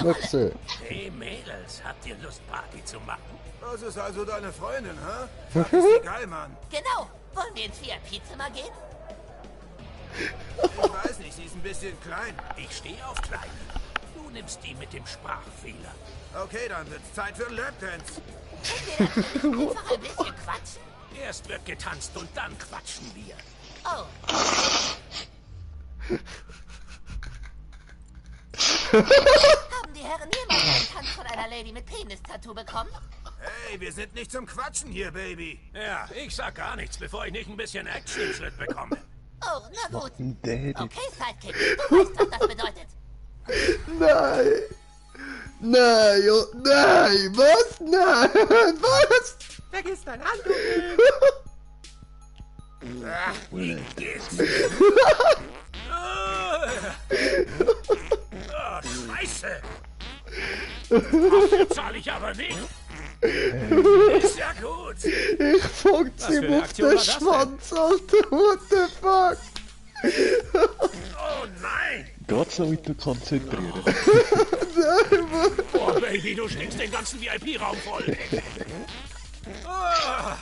Möchte. Hey Mädels, habt ihr Lust Party zu machen? Das ist also deine Freundin, hä? Das ist die geil, Mann. Genau. Wollen wir ins VIP-Zimmer gehen? Ich weiß nicht, sie ist ein bisschen klein. Ich stehe auf klein. Du nimmst die mit dem Sprachfehler. Okay, dann wird's Zeit für einen Lapdance. Können wir einfach ein bisschen quatschen? Erst wird getanzt und dann quatschen wir. Oh. Haben die Herren jemals einen Tanz von einer Lady mit Penis-Tattoo bekommen? Hey, wir sind nicht zum Quatschen hier, Baby. Ja, ich sag gar nichts, bevor ich nicht ein bisschen Action-Schritt bekomme. Oh, na gut. Daddy. Okay, Sidekick, du weißt, was das bedeutet. Nein! Nein, oh, nein! Was? Nein! Was? Vergiss dein Handtuch. Ach, wie geht's? Oh, Scheiße! Dafür zahle ich aber nicht. Ist ja gut. Ich fang's ihm auf den Schwanz, Alter. What the fuck? Oh nein! Geht's noch mit dem Konzentrieren? Nein, Mann. Oh, Baby, du stinkst den ganzen VIP-Raum voll. Oh.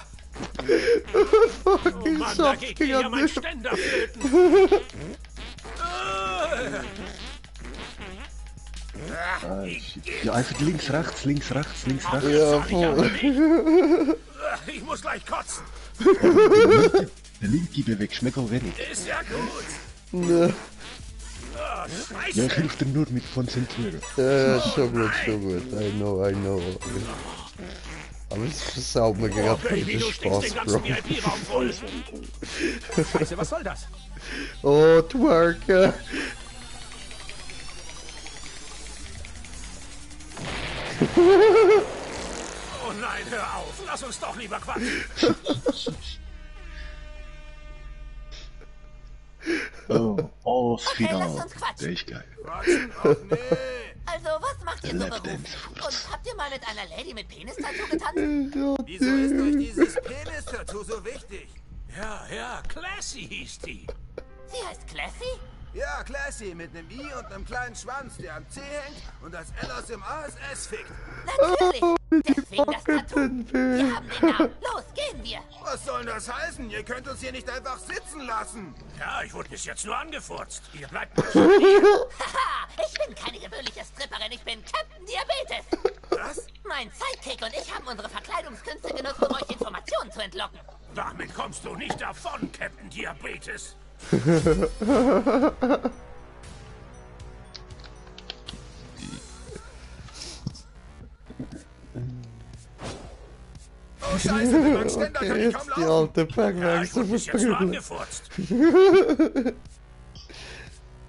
Oh Mann, da geht mir ja mein Ständer flöten. Ja, einfach links, rechts, links, rechts, links, rechts. Ja, voll. Ich muss gleich kotzen. Der linke bewegst mega wenig. Ist ja gut. Ne. Oh, Scheiße. Ja, ich hilf dir nur mit Konzentrieren. Ja, schon gut, schon gut. I know. Aber es versaut mir gerade Baby, den du stinkst den Spaß, ganzen Bro. VIP-Raum voll. Scheiße, was soll das? Oh, twerke. Oh nein, hör auf. Lass uns doch lieber quatschen. Oh, das Okay, Finale. lass uns quatschen. Der ist geil. Quatschen? Ach nee. Also, was macht ihr so beruflich? Und habt ihr mal mit einer Lady mit Penis-Tattoo getanzt? Wieso ist euch dieses Penis-Tattoo so wichtig? Ja, Classy hieß die. Sie heißt Classy? Ja, Classy, mit einem I und einem kleinen Schwanz, der am C hängt und das L aus dem ASS fickt. Natürlich. Deswegen das Tattoo. Wir haben den Namen. Los, gehen wir. Was soll das heißen? Ihr könnt uns hier nicht einfach sitzen lassen. Ja, ich wurde bis jetzt nur angefurzt. Ihr bleibt Haha, ich bin keine gewöhnliche Stripperin, ich bin Captain Diabetes. Was? Mein Sidekick und ich haben unsere Verkleidungskünste genutzt, um euch Informationen zu entlocken. Damit kommst du nicht davon, Captain Diabetes. Oh Scheiße, mit meinem Ständer kann ich kaum Die laufen. alte Packwagen Ich wurde bis jetzt nur angefurzt.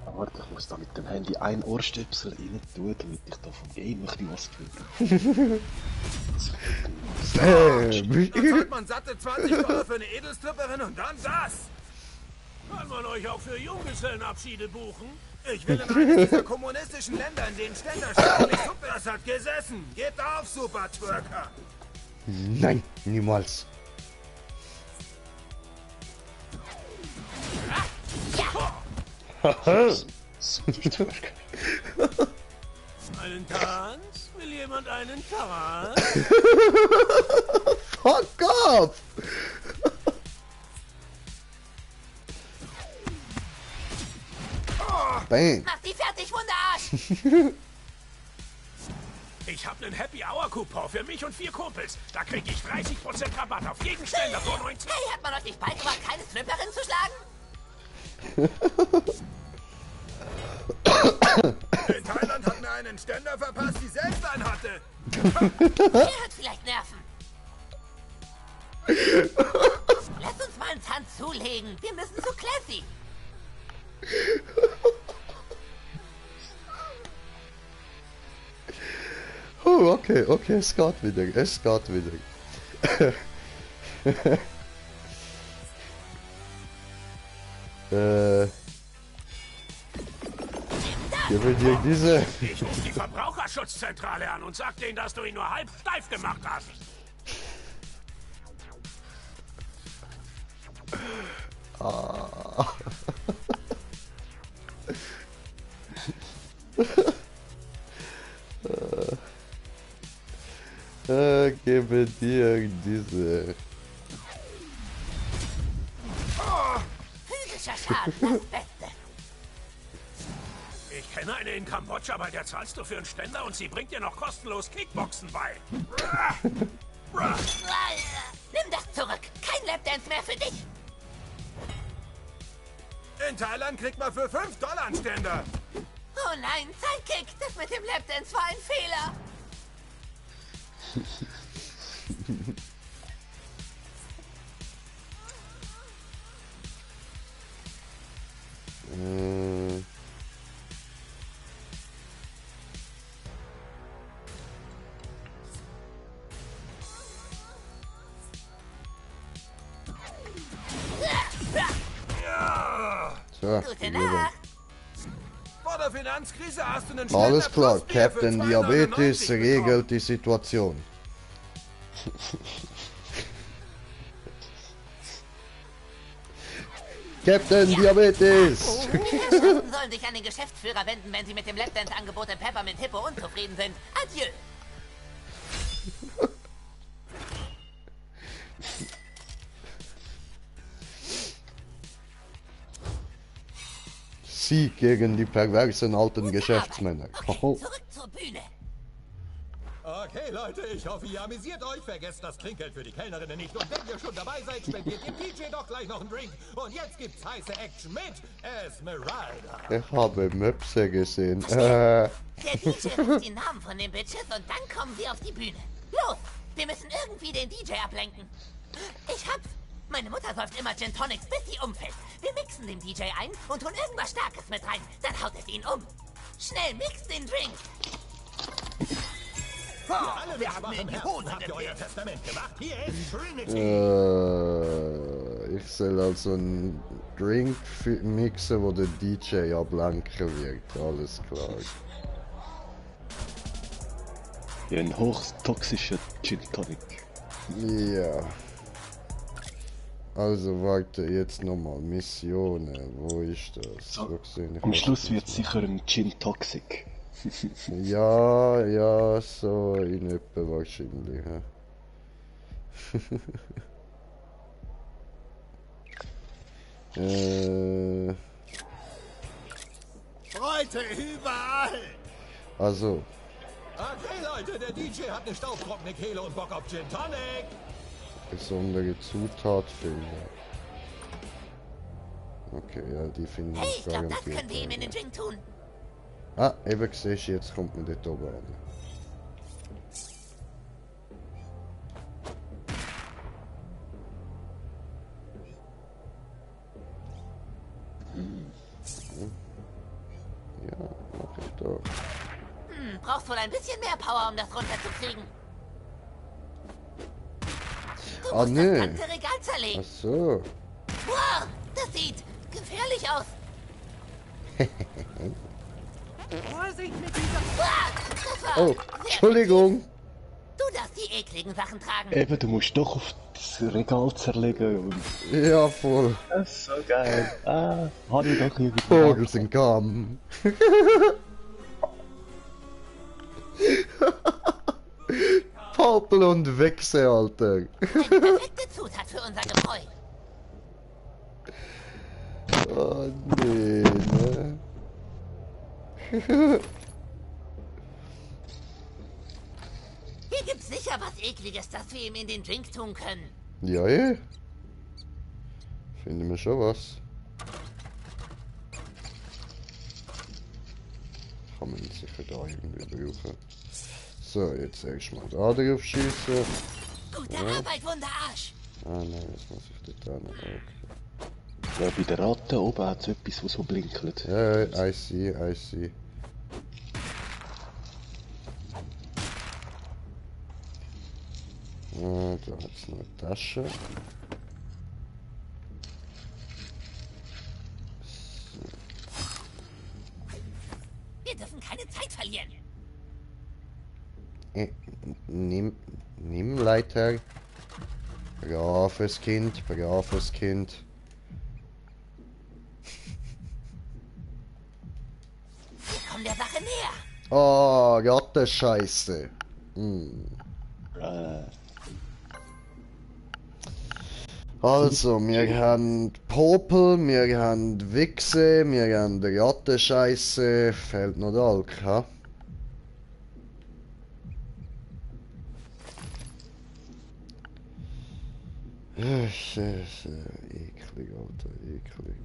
Warte, ich muss da mit dem Handy ein Ohrstöpsel rein tun, damit ich da vom Game ein bisschen was höre. Dann zahlt man satte 20 € für eine Edelstripperin und dann das. Kann man euch auch für Junggesellenabschiede buchen? Ich will in eines dieser kommunistischen Länder, in denen Ständer stehen. Das hat gesessen. Gebt auf, Super Twerker. Nein, niemals. Einen Tanz? Will jemand einen Tanz? Fuck off! Bang. Mach die fertig, Wunderarsch! Ich habe einen Happy Hour Coupon für mich und 4 Kumpels. Da krieg ich 30% Rabatt auf jeden Ständer vor 19. Hey, hat man euch nicht beigebracht, keine Stripperin zu schlagen? In Thailand hat mir einen Ständer verpasst, die selbst einen hatte. Der hat vielleicht Nerven. Lass uns mal einen Tanz zulegen. Wir müssen zu Classy. Oh, okay, es geht wieder. Gib dir diese. Ich ruf die Verbraucherschutzzentrale an und sag denen, dass du ihn nur halb steif gemacht hast. Gebe dir diese. Physischer Schaden, das Beste. Ich kenne eine in Kambodscha, bei der zahlst du für einen Ständer und sie bringt dir noch kostenlos Kickboxen bei. Nimm das zurück. Kein Lapdance mehr für dich. In Thailand kriegt man für $5 einen Ständer. Oh nein, Sidekick, das mit dem Lapdance war ein Fehler. So, Gute Nacht. Vor der Finanzkrise hast du einen alles Ständer klar, plus Bier für Captain Diabetes 2,99 regelt die Situation. Captain Diabetes! Herrschaften sollen sich an den Geschäftsführer wenden, wenn sie mit dem Lapdance-Angebot im Peppermint Hippo unzufrieden sind. Adieu! Sieg gegen die perversen alten Geschäftsmänner. Zurück zur Bühne. Okay, Leute, ich hoffe, ihr amüsiert euch. Vergesst das Trinkgeld für die Kellnerinnen nicht. Und wenn ihr schon dabei seid, spendiert dem DJ doch gleich noch einen Drink. Und jetzt gibt's heiße Action mit Esmeralda. Ich habe Möpse gesehen. Der DJ ruft die Namen von den Bitches und dann kommen sie auf die Bühne. Los, wir müssen irgendwie den DJ ablenken. Ich hab's. Meine Mutter säuft immer Gin Tonics, bis sie umfällt. Wir mixen den DJ ein und tun irgendwas Starkes mit rein. Dann haut es ihn um. Schnell, mix den Drink. Wir haben in die Hose. Habt ihr euer Testament gemacht? Hier ist Trinity. Ich soll also einen Drink mixen, wo der DJ ablenken wird. Alles klar. Ja, ein hochtoxischer Gin Tonic. Ja. Also warte, jetzt nochmal. Missionen. Wo ist das? So, gesehen, am Schluss wird sicher ein Gin Toxic. ja, so in etwa wahrscheinlich. Ja. Leute, überall. Also. Okay, Leute, der DJ hat eine staubtrockene Kehle und Bock auf Gin Tonic. Besondere Zutat finden. Okay, ja, die finden Hey, ich glaube, das garantiert. können wir ihm in den Drink tun. Ah, eben siehst du, jetzt kommt man dort oben an. Ja, mach ich doch. Brauchst wohl ein bisschen mehr Power, um das runterzukriegen. Du musst das ganze Regal zerlegen. Ach so. Wow, das sieht gefährlich aus. Vorsicht mit dieser... Das war Oh, Entschuldigung. Du darfst die ekligen Sachen tragen. Eben, du musst doch auf das Regal zerlegen und... Ja, voll. Das ist so geil. Ah, hab ich doch irgendwie... Vogel sind Gaben. Popel und Wechsel, Alter. Eine perfekte Zutat für unser Gebräu. Oh nee, ne? Hier gibt's sicher was Ekliges, das wir ihm in den Drink tun können. Ja, ja. Finden wir schon was. Kann man sicher da irgendwie brauchen. So, jetzt erstmal da drauf schießen. Gute Ja. Arbeit, Wunderarsch. Ah nein, das muss ich dort hin. Okay. Ja, bei der Ratte oben hat es etwas, was so blinkelt. Ja, I see, I see. Ah, da hat es noch eine Tasche. Wir dürfen keine Zeit verlieren. Nimm Leiter. Braves Kind, braves Kind. Wir kommen der Sache näher. Oh, Rattenscheiße. Hm. Also, wir haben Popel, wir haben Wichse, wir haben Rattenscheisse, fehlt noch der Alk, ha? Eklig, Alter, eklig.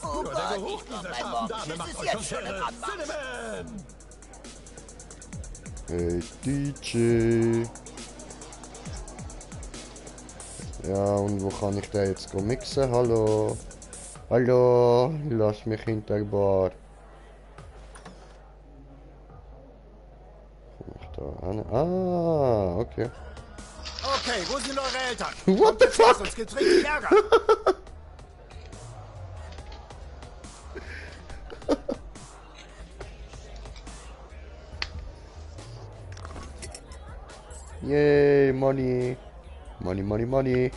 Oh Gott, ich glaube, mein Morgenschiss ist jetzt schon im Anmarsch. Hey DJ. Ja, und wo kann ich den jetzt mixen? Hallo? Hallo? Lass mich hinter der Bar. Komm ich da an? Ah, okay. Okay, wo sind eure Eltern? What the fuck? Sonst gibt's richtig Ärger. Yay, money. Money, money, money.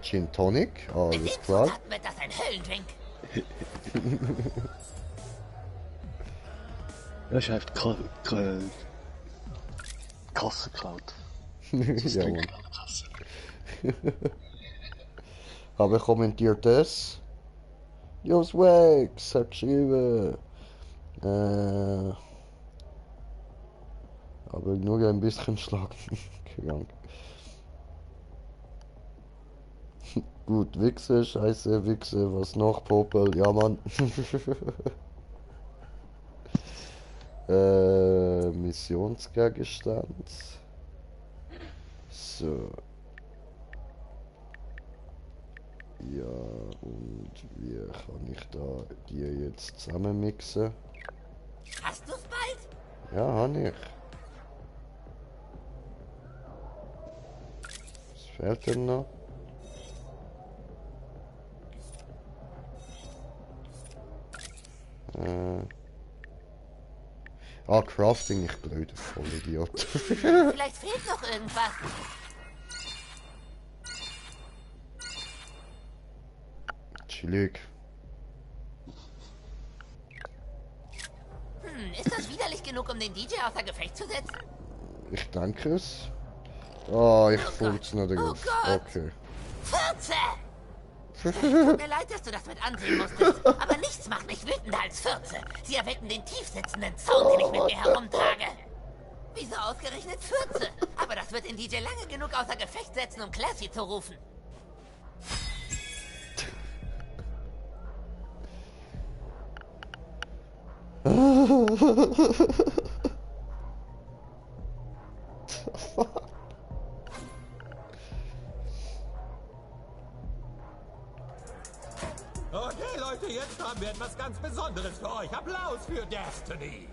Gin Tonic, alles klar. Wird das ein Höllendrink? Das ist einfach Kasse geklaut. Ja, Mann. Aber kommentiert das? Jos Wax hat geschrieben. Aber nur ein bisschen Schlag. Krank. Gut, Wichse, Scheiße, Wichse, was noch? Popel, ja Mann. Missionsgegenstand. So. Ja, und wie kann ich da die jetzt zusammen mixen? Hast du's bald? Ja, habe ich. Was fehlt denn noch? Crafting, ich blöde Vollidiot. Vielleicht fehlt noch irgendwas. Chillig. Ist das widerlich genug, um den DJ außer Gefecht zu setzen? Ich denke es. Oh, ich fühl's nicht Oh auf. Gott. Okay. Fürze! Es tut mir leid, dass du das mit ansehen musstest, aber nichts macht mich wütender als Fürze. Sie erwecken den tiefsitzenden Zorn, den ich mit mir herumtrage. Wieso ausgerechnet Fürze? Aber das wird den DJ lange genug außer Gefecht setzen, um Classy zu rufen. Okay, Leute, jetzt haben wir etwas ganz Besonderes für euch. Applaus für Destiny.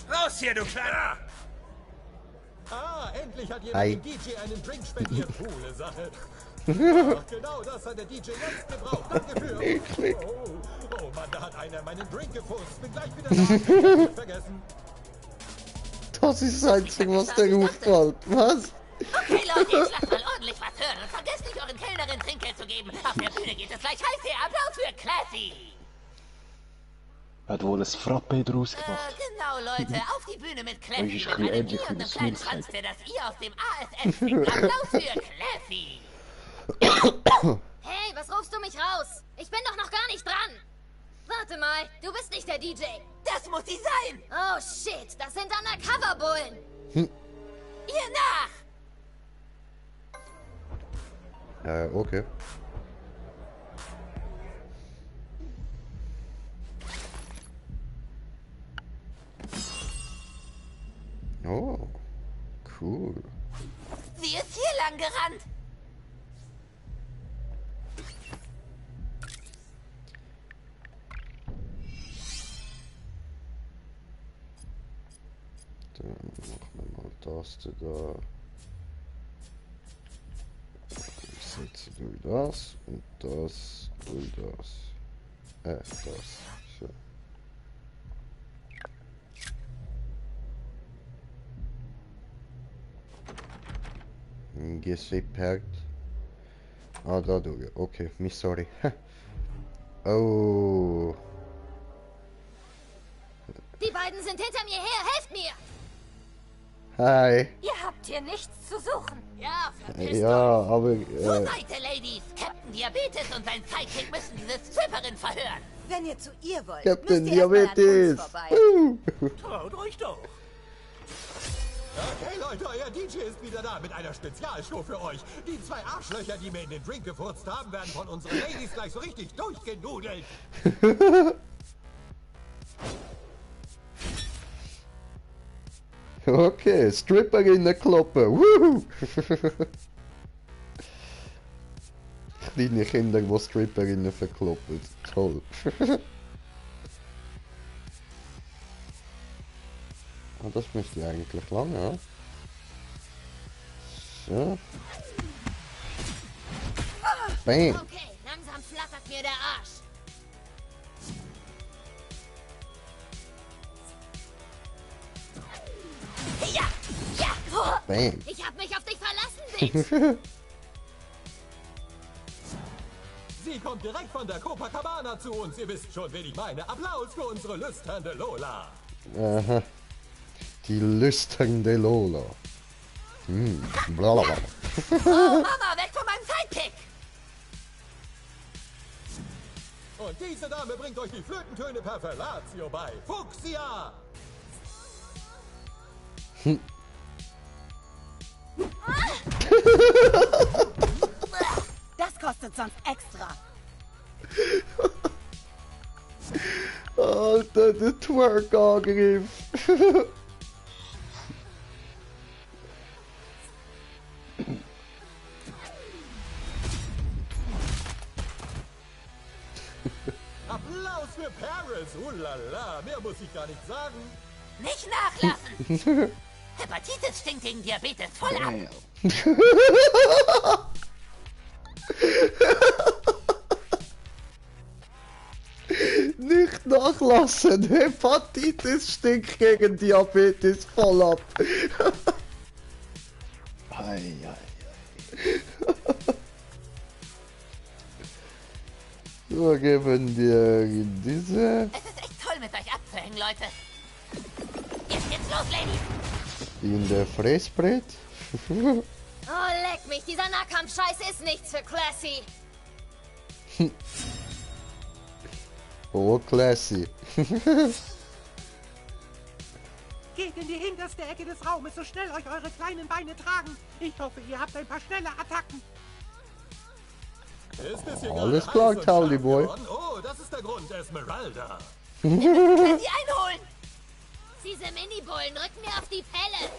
Raus hier, du Kleiner! Ah, endlich hat Hi. jemand dem DJ einen Drink spendiert. Coole Sache. Ach, genau das hat der DJ jetzt gebraucht. Danke für... Oh Mann, da hat einer meinen Drink gefusst. Bin gleich wieder da. Nicht vergessen. Das ist das Einzige, was der auffällt. Was? Okay, Leute, jetzt lasst mal ordentlich was hören und vergesst nicht, euren Kellnerin Trinkgeld zu geben. Auf der Bühne geht es gleich heiß her. Applaus für Classy! Hat wohl ein Frappe draus gemacht. Genau, Leute, auf die Bühne mit Das Classy, ist mit ein einem bisschen I und einem ähnlich wie kleinen das Schwanz, Swing der das I aus dem ASF fickt. Applaus für Classy! Hey, was rufst du mich raus? Ich bin doch noch gar nicht dran. Warte mal, du bist nicht der DJ. Das muss sie sein! Oh shit, das sind Undercover-Bullen. Ihr nach! Okay. Oh, cool. Sie ist hier lang gerannt! Dann machen wir mal das da. Ich setze durch das und das durch das. Das. So. Gesippert. Ah, da durch. Okay, mich sorry. Oh. Die beiden sind hinter mir her. Helft mir! Hi. Ihr habt hier nichts zu suchen. Ja, Ja, aber... Zur Seite, Ladies! Captain Diabetes und sein Sidekick müssen diese Stripperin verhören. Wenn ihr zu ihr wollt, Captain müsst ihr erst mal an Diabetes. uns vorbei. Traut euch doch. Okay, Leute, euer DJ ist wieder da mit einer Spezialshow für euch. Die 2 Arschlöcher, die mir in den Drink gefurzt haben, werden von unseren Ladies gleich so richtig durchgenudelt. Okay, Stripper in der Kloppe. Woohoo! Kleine Kinder, die Stripperinnen verkloppen. Toll. Ah, das müsste eigentlich lang, ja? So. Bam. Okay, langsam flattert mir der Arsch. Ja, ja. Bam. Ich hab mich auf dich verlassen, Dings. Sie kommt direkt von der Copacabana zu uns. Ihr wisst schon, wen ich meine. Applaus für unsere lüsternde Lola. Aha. Die lüsternde Lola. Blablabla. Oh, Mama, weg von meinem Sidekick! Und diese Dame bringt euch die Flötentöne per Fellatio bei. Fuchsia! Das kostet sonst extra. Alter, der Twerk-Angriff. Applaus für Paris. Ulala, mehr muss ich gar nicht sagen. Nicht nachlassen! Hepatitis stinkt gegen Diabetes voll ab! Nicht nachlassen. Hepatitis stinkt gegen Diabetes voll ab. Ei. So, geben wir diese. Es ist echt toll, mit euch abzuhängen, Leute. Jetzt geht's los, Ladies! In der Fressbrett. Oh, leck mich. Dieser Nahkampf-Scheiß ist nichts für Classy. Oh, classy. Geht in die hinterste Ecke des Raumes, so schnell euch eure kleinen Beine tragen. Ich hoffe, ihr habt ein paar schnelle Attacken. Ist es hier Alles gerade klar, heiß und Tauli scharf Boy. geworden? Oh, das ist der Grund, Esmeralda. Wir müssen sie einholen! Diese Mini-Bullen rücken mir auf die Pelle.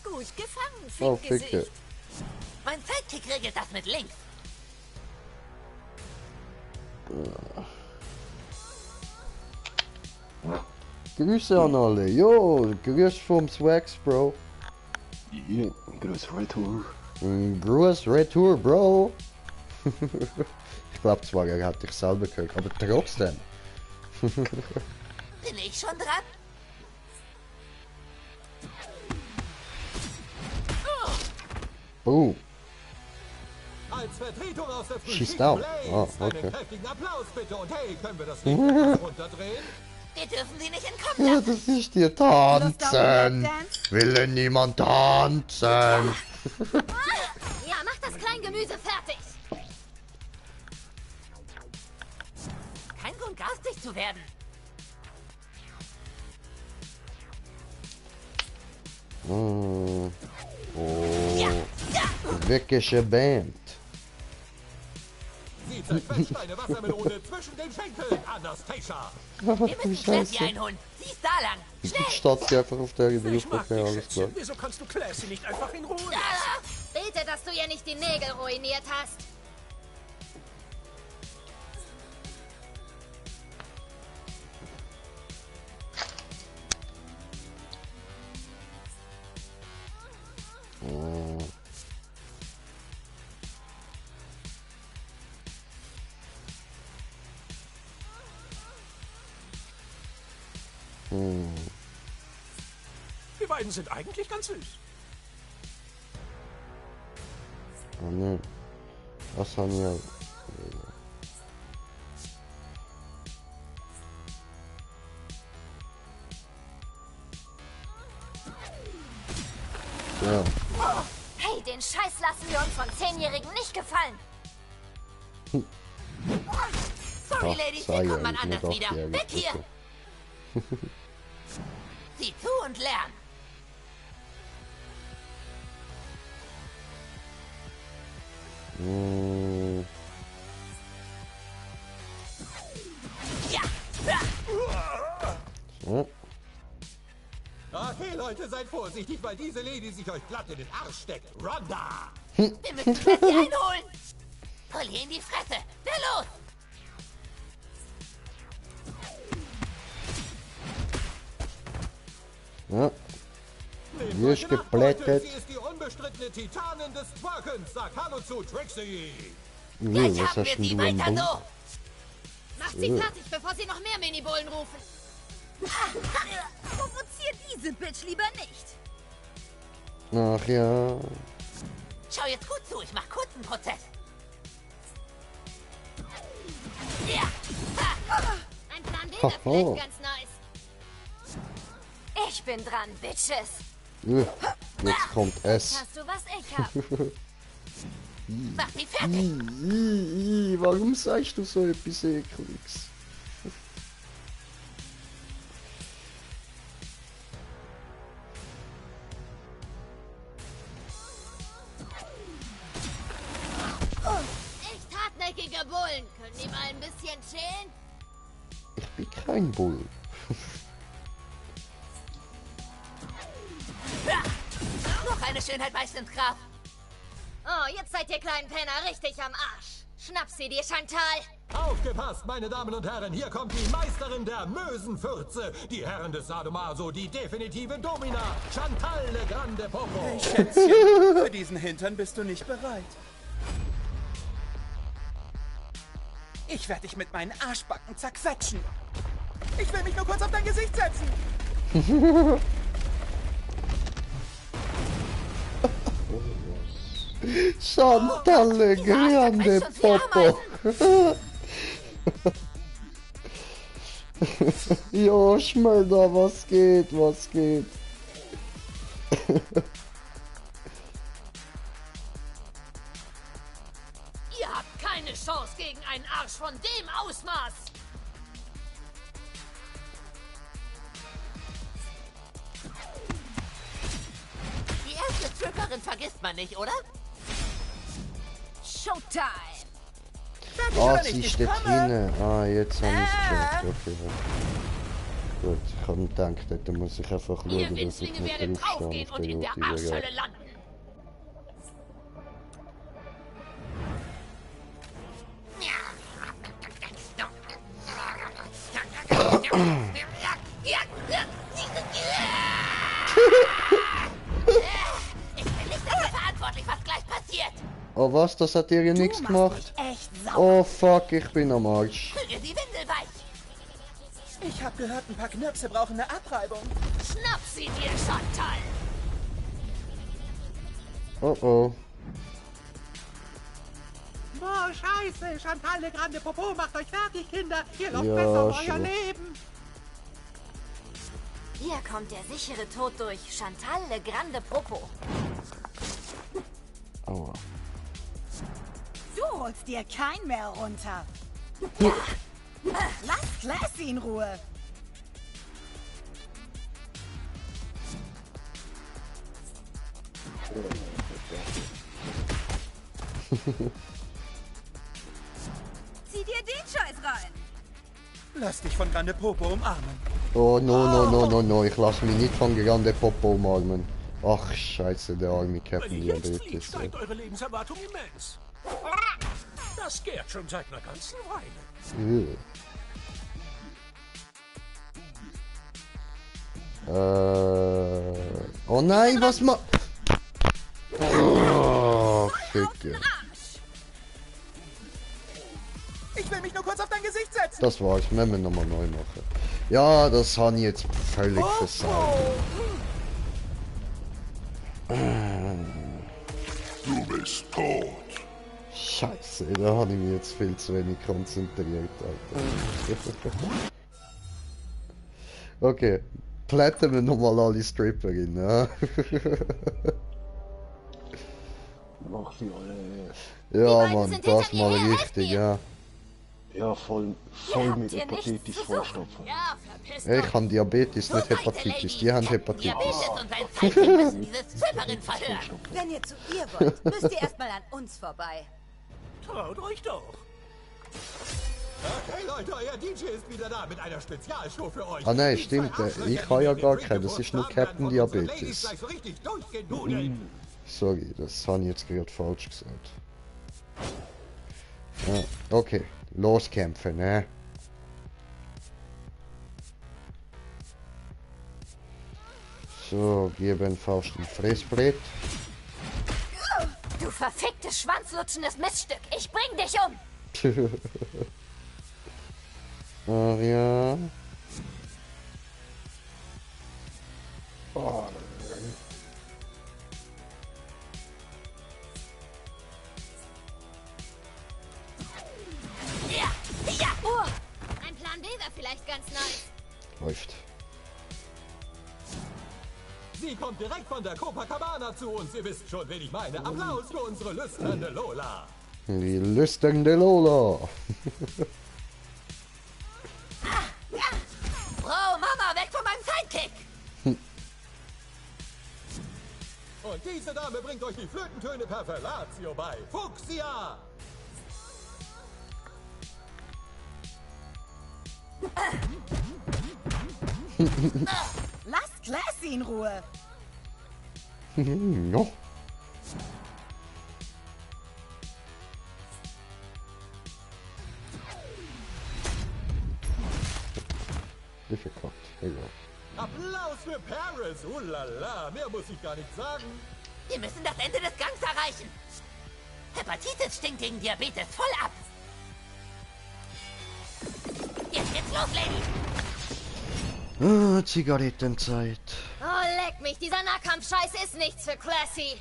Gut gefangen, Oh, Fickgesicht. Ficke. Mein Sidekick regelt das mit links. Grüße an alle. Jo, Grüß vom Swags, Bro. Ja, grüß Retour. Gruß Retour, Bro. Ich glaube zwar, er hat dich selber gehört, aber trotzdem. Bin ich schon dran? Boom. Als Vertretung aus der She's Frühstück down. Blaze, Oh, okay. einen kräftigen Applaus bitte. Und hey, können wir das Licht etwas runterdrehen? Wir dürfen sie nicht entkommen Ja, lassen. das ist dir tanzen. Will denn niemand tanzen? Ja, mach das Kleingemüse fertig. Kein Grund, garstig zu werden. Oh. Weggeschäbämt. Sie zerquetscht eine Wassermelone zwischen den Schenkeln, Anastasia. Wir müssen Classy einholen. Sie ist da lang. Schnell! Statt sie einfach auf der Ich Gruppe, mag okay, dich, alles klar. Schätzchen. Wieso kannst du Classy nicht einfach in Ruhe lassen? Bete, dass du ihr nicht die Nägel ruiniert hast. Oh. Die beiden sind eigentlich ganz süß. Oh ne. Was haben wir? Ja. Hey, den Scheiß lassen wir uns von 10-Jährigen nicht gefallen. Sorry, Ladies, wir kommen mal anders wieder. Weg hier! Sieh zu und lern. Ja. So. Okay, Leute, seid vorsichtig, weil diese Lady sich euch glatt in den Arsch steckt. Ronda! Wir müssen Freddy einholen. Hol ihr in die Fresse. Na los! Ja. Hier ist geplättet. Sie ist die unbestrittene Titanin des Twerkens. Sag Hallo zu Trixie. Was hast denn du am Bund? Macht sie fertig, bevor sie noch mehr Minibohlen rufen. Provoziert diese Bitch lieber nicht. Ach ja. Schau jetzt gut zu, ich mach kurzen Prozess. Ja. Ein Plan B wäre vielleicht ganz nice. Ich bin dran, Bitches. Jetzt kommt es. Hast du, was ich hab? Mach sie fertig. Warum sagst du so etwas Ekliges? Echt hartnäckige Bullen. Können die mal ein bisschen chillen? Ich bin kein Bull. Noch eine Schönheit beißt ins Grab. Oh, jetzt seid ihr kleinen Penner richtig am Arsch. Schnapp sie dir, Chantal. Aufgepasst, meine Damen und Herren, hier kommt die Meisterin der Mösenfürze, die Herren des Sadomaso, die definitive Domina, Chantal Le Grande Popo. Hey, Schätzchen, für diesen Hintern bist du nicht bereit. Ich werde dich mit meinen Arschbacken zerquetschen. Ich will mich nur kurz auf dein Gesicht setzen. Chantal Le Grande Popo. Jo, Schmölder, was geht, was geht? Ihr habt keine Chance gegen einen Arsch von dem Ausmaß. Die erste Stripperin vergisst man nicht, oder? Showtime. Ah, sie steht drinnen. Ah, jetzt habe ich es gecheckt. Okay. Gut, ich habe gedacht, da muss ich einfach schauen, Ihr dass ich Winzlinge nicht werdet draufstehe draufgehen auf und der in der Joti, Arschhölle landen. Ich bin nicht dafür verantwortlich, was gleich passiert. Oh was, das hat ihr nichts gemacht? Echt sauer. Oh fuck, ich bin am Arsch. Fühl dir die Windel weich. Ich habe gehört, ein paar Knirpse brauchen eine Abreibung. Schnapp sie dir, Chantal. Oh oh. Oh, scheiße. Chantal Le Grande Popo macht euch fertig, Kinder. Ihr lauft Ja, besser um euer schon. Leben. Hier kommt der sichere Tod durch Chantal Le Grande Popo. Aua. Du holst dir kein mehr runter. Lass Classy in Ruhe. Zieh dir den Scheiß rein. Lass dich von Grande Popo umarmen. Oh no, ich lasse mich nicht von Grande Popo umarmen. Ach scheiße, der arme Captain Wenn ihr jetzt Diabetes. fliegt, steigt eure Lebenserwartung immens. Das gärt schon seit einer ganzen Weile. Oh nein, was ma... Oh, Ficke. Ich will mich nur kurz auf dein Gesicht setzen. Das war's, wenn wir nochmal neu machen. Ja, das habe ich jetzt völlig versaut. Du bist tot. Scheiße, da habe ich mich jetzt viel zu wenig konzentriert, Alter. Okay, plätten wir nochmal alle Stripperinnen, ja? Mach sie alle. Ja, Mann, das mal richtig, ja. Ja, voll mit Hepatitis vollstopfen. Ja, verpiss Ich habe Diabetes, nicht Hepatitis. Die haben Hepatitis. Wenn ihr zu ihr wollt, müsst ihr erstmal an uns vorbei. Traut euch doch. Okay, Leute, euer DJ ist wieder da mit einer Spezialshow für euch. Ah nein, stimmt. Ich habe ja gar keinen. Das ist nur Captain Diabetes. Sorry, das habe ich jetzt gerade falsch gesagt. Ja, okay. Loskämpfen, ne? So, geben Faust ein Fressbrett. Du verficktes, schwanzlutschendes Miststück. Ich bring dich um. Ach ja. Oh. Ja. Ein Plan B wäre vielleicht ganz nice. Läuft. Sie kommt direkt von der Copacabana zu uns. Ihr wisst schon, wen ich meine. Applaus für unsere lüsternde Lola. Die lüsternde Lola. Bro, Mama, weg von meinem Sidekick! Und diese Dame bringt euch die Flötentöne per Fellatio bei. Fuchsia! Lasst Classy in Ruhe. No. Difficult. Applaus für Paris. Ulala, mehr muss ich gar nicht sagen. Wir müssen das Ende des Gangs erreichen. Hepatitis stinkt gegen Diabetes voll ab. Jetzt geht's los, Lady. Ah, Zigarettenzeit. Oh, leck mich. Dieser Nahkampf-Scheiß ist nichts für Classy.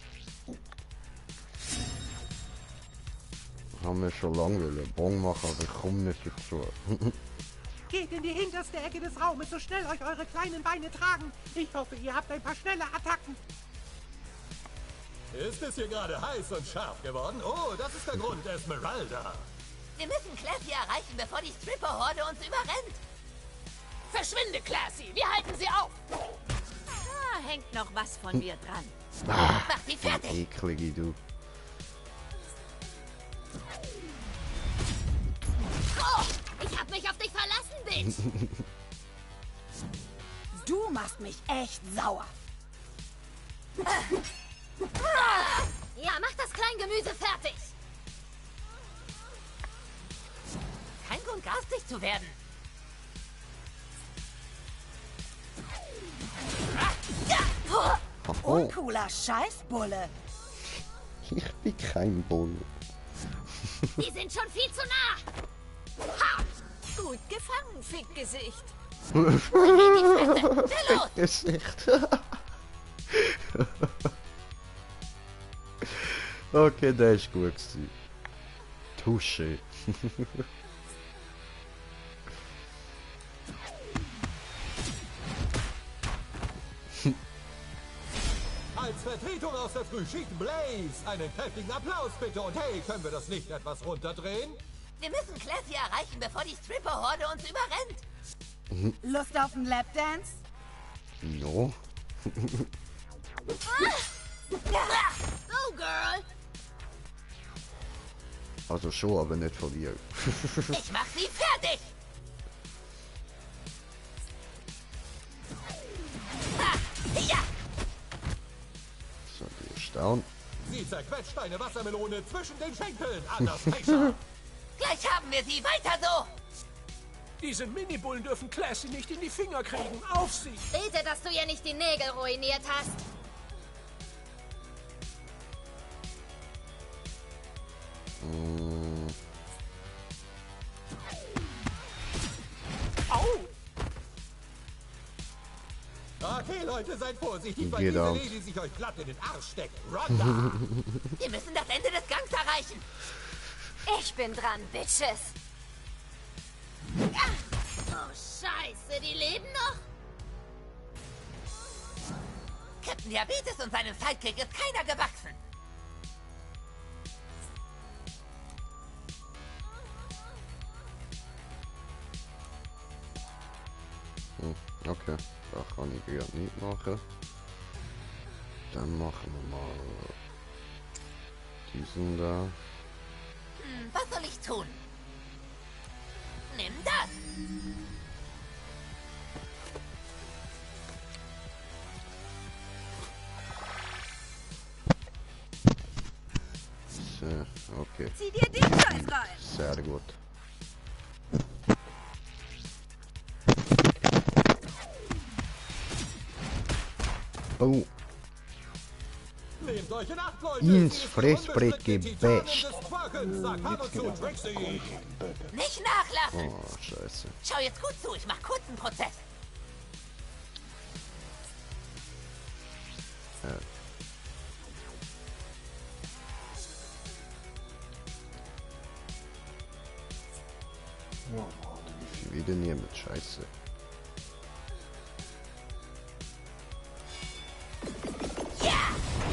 Haben wir schon lange wollen. Bon machen, aber ich komme nicht dazu. Geht in die hinterste Ecke des Raumes, so schnell euch eure kleinen Beine tragen. Ich hoffe, ihr habt ein paar schnelle Attacken. Ist es hier gerade heiß und scharf geworden? Oh, das ist der Grund, Esmeralda. Wir müssen Classy erreichen, bevor die Stripper-Horde uns überrennt. Verschwinde, Classy! Wir halten sie auf! Da hängt noch was von mir dran. Mach sie fertig! Eklige, du. Oh, ich hab mich auf dich verlassen, Bitch! Du machst mich echt sauer. Ja, mach das Kleingemüse fertig! Kein Grund, garstig zu werden. Uncooler Scheißbulle. Ich bin kein Bull. Die sind schon viel zu nah! Ha! Gut gefangen, Fickgesicht. Gesicht. Okay, der ist gut gewesen. Touché. Als Vertretung aus der Frühschicht Blaze, einen kräftigen Applaus bitte. Und hey, können wir das Licht etwas runterdrehen? Wir müssen Classy erreichen, bevor die Stripper-Horde uns überrennt. Lust auf einen Lapdance? No. Oh, Girl! Also schon, aber nicht von dir. Ich mach sie fertig! Ja! So, die ist down. Sie zerquetscht eine Wassermelone zwischen den Schenkeln. Anders Fischer. Gleich haben wir sie. Weiter so! Diese Minibullen dürfen Classy nicht in die Finger kriegen. Auf sie! Bete, dass du ihr nicht die Nägel ruiniert hast. Au! Okay, Leute, seid vorsichtig, weil Geht diese auf. Lady sich euch glatt in den Arsch steckt. Ronda! Wir müssen das Ende des Gangs erreichen. Ich bin dran, Bitches. Oh, Scheiße, die leben noch? Captain Diabetes und seinem Sidekick ist keiner gewachsen. Okay, da kann ich ja nicht machen. Dann machen wir mal diesen da. Was soll ich tun? Nimm das! So, okay. Zieh dir den Scheiß rein! Sehr gut. Oh. Nehmt euch in Acht, Leute. Ins Fressbrett gebasht. Nicht nachlassen! Oh, scheiße. Schau jetzt gut zu, ich mach kurzen Prozess. Ja. Wieder niemand, scheiße.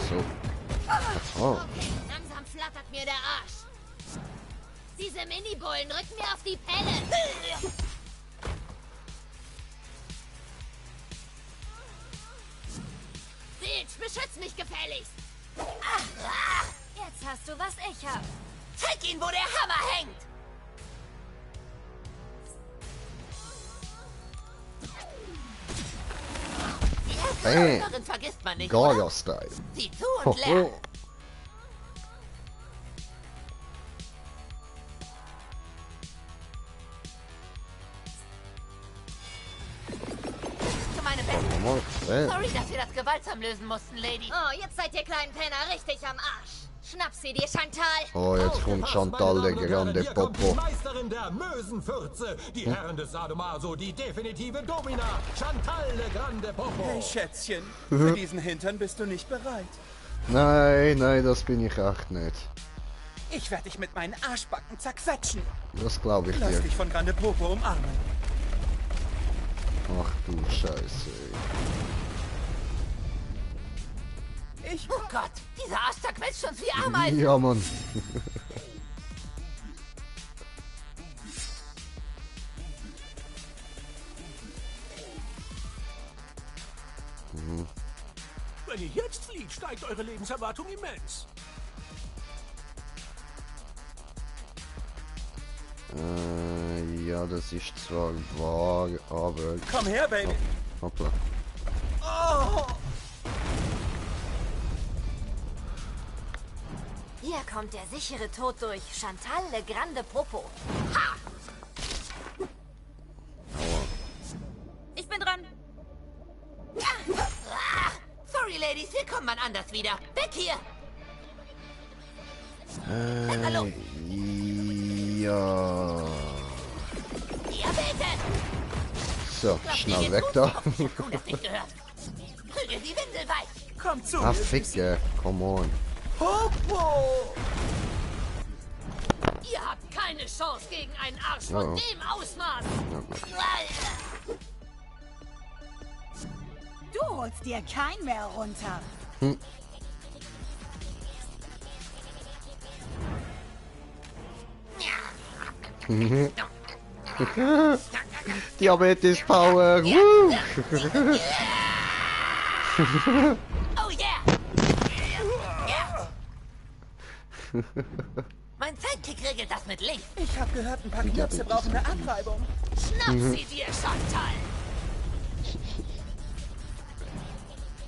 So. Oh. Langsam flattert mir der Arsch. Diese Mini-Bullen rücken mir auf die Pelle. Silch, beschütz mich gefälligst. Jetzt hast du, was ich hab. Zeig ihn, wo der Hammer hängt! Bam. Darin vergisst man nicht, Gaia-Style. Sieh zu und lern. Zu meinem Besten. Sorry, dass wir das gewaltsam lösen mussten, Lady. Oh, jetzt seid ihr kleinen Penner richtig am Arsch. Schnapp sie dir, Chantal. Oh, jetzt kommt Chantal, der grande Popo. Die Meisterin der Mösenfürze, die Herren des Sadomaso, die definitive Domina, Chantal, der grande Popo. Hey, Schätzchen, für diesen Hintern bist du nicht bereit. Nein, nein, das bin ich echt nicht. Ich werde dich mit meinen Arschbacken zerquetschen. Das glaube ich Lass dir. dich von Grande Popo umarmen. Ach du Scheiße, ey. Oh Gott, dieser Arsch zerquetscht uns wie Ameisen. Ja, Mann. Wenn ihr jetzt flieht, steigt eure Lebenserwartung immens. Ja, das ist zwar wahr, aber... Komm her, Baby. Hoppla. Oh. Hier kommt der sichere Tod durch Chantal le grande Popo. Ha! Ich bin dran. Sorry, Ladies, wir kommen mal anders wieder. Weg hier! Ja. Diabetes! So, schnell weg da. Cool, das nicht gehört. Prügel die Windel weich. Komm zu. Ah, Ficke, come on. Popo! Ihr habt keine Chance gegen einen Arsch von Oh. dem Ausmaß. Du holst dir keinen mehr runter. Hm. Diabetes Power. Woo. Oh yeah! Mein Sidekick regelt das mit Licht. Ich habe gehört, ein paar Knirpse brauchen eine Abreibung. Schnapp sie dir, Chantal.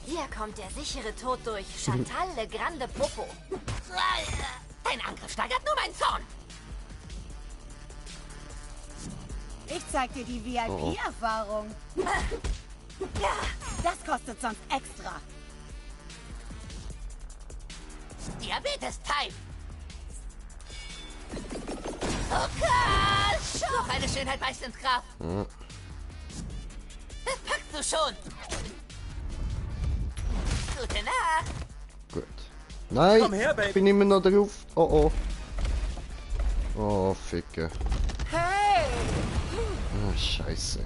Hier kommt der sichere Tod durch Chantal le grande Popo. Dein Angriff steigert nur meinen Zorn. Ich zeig dir die VIP-Erfahrung. Das kostet sonst extra. Diabetes-Time. Okay, schon. Meine Schönheit beißt ins Grab. Das packst du schon. Gute Nacht. Gut. Nein, Komm her, Baby. ich bin immer noch drauf. Oh oh. Oh, Ficke. Hey! Ah, Scheiße.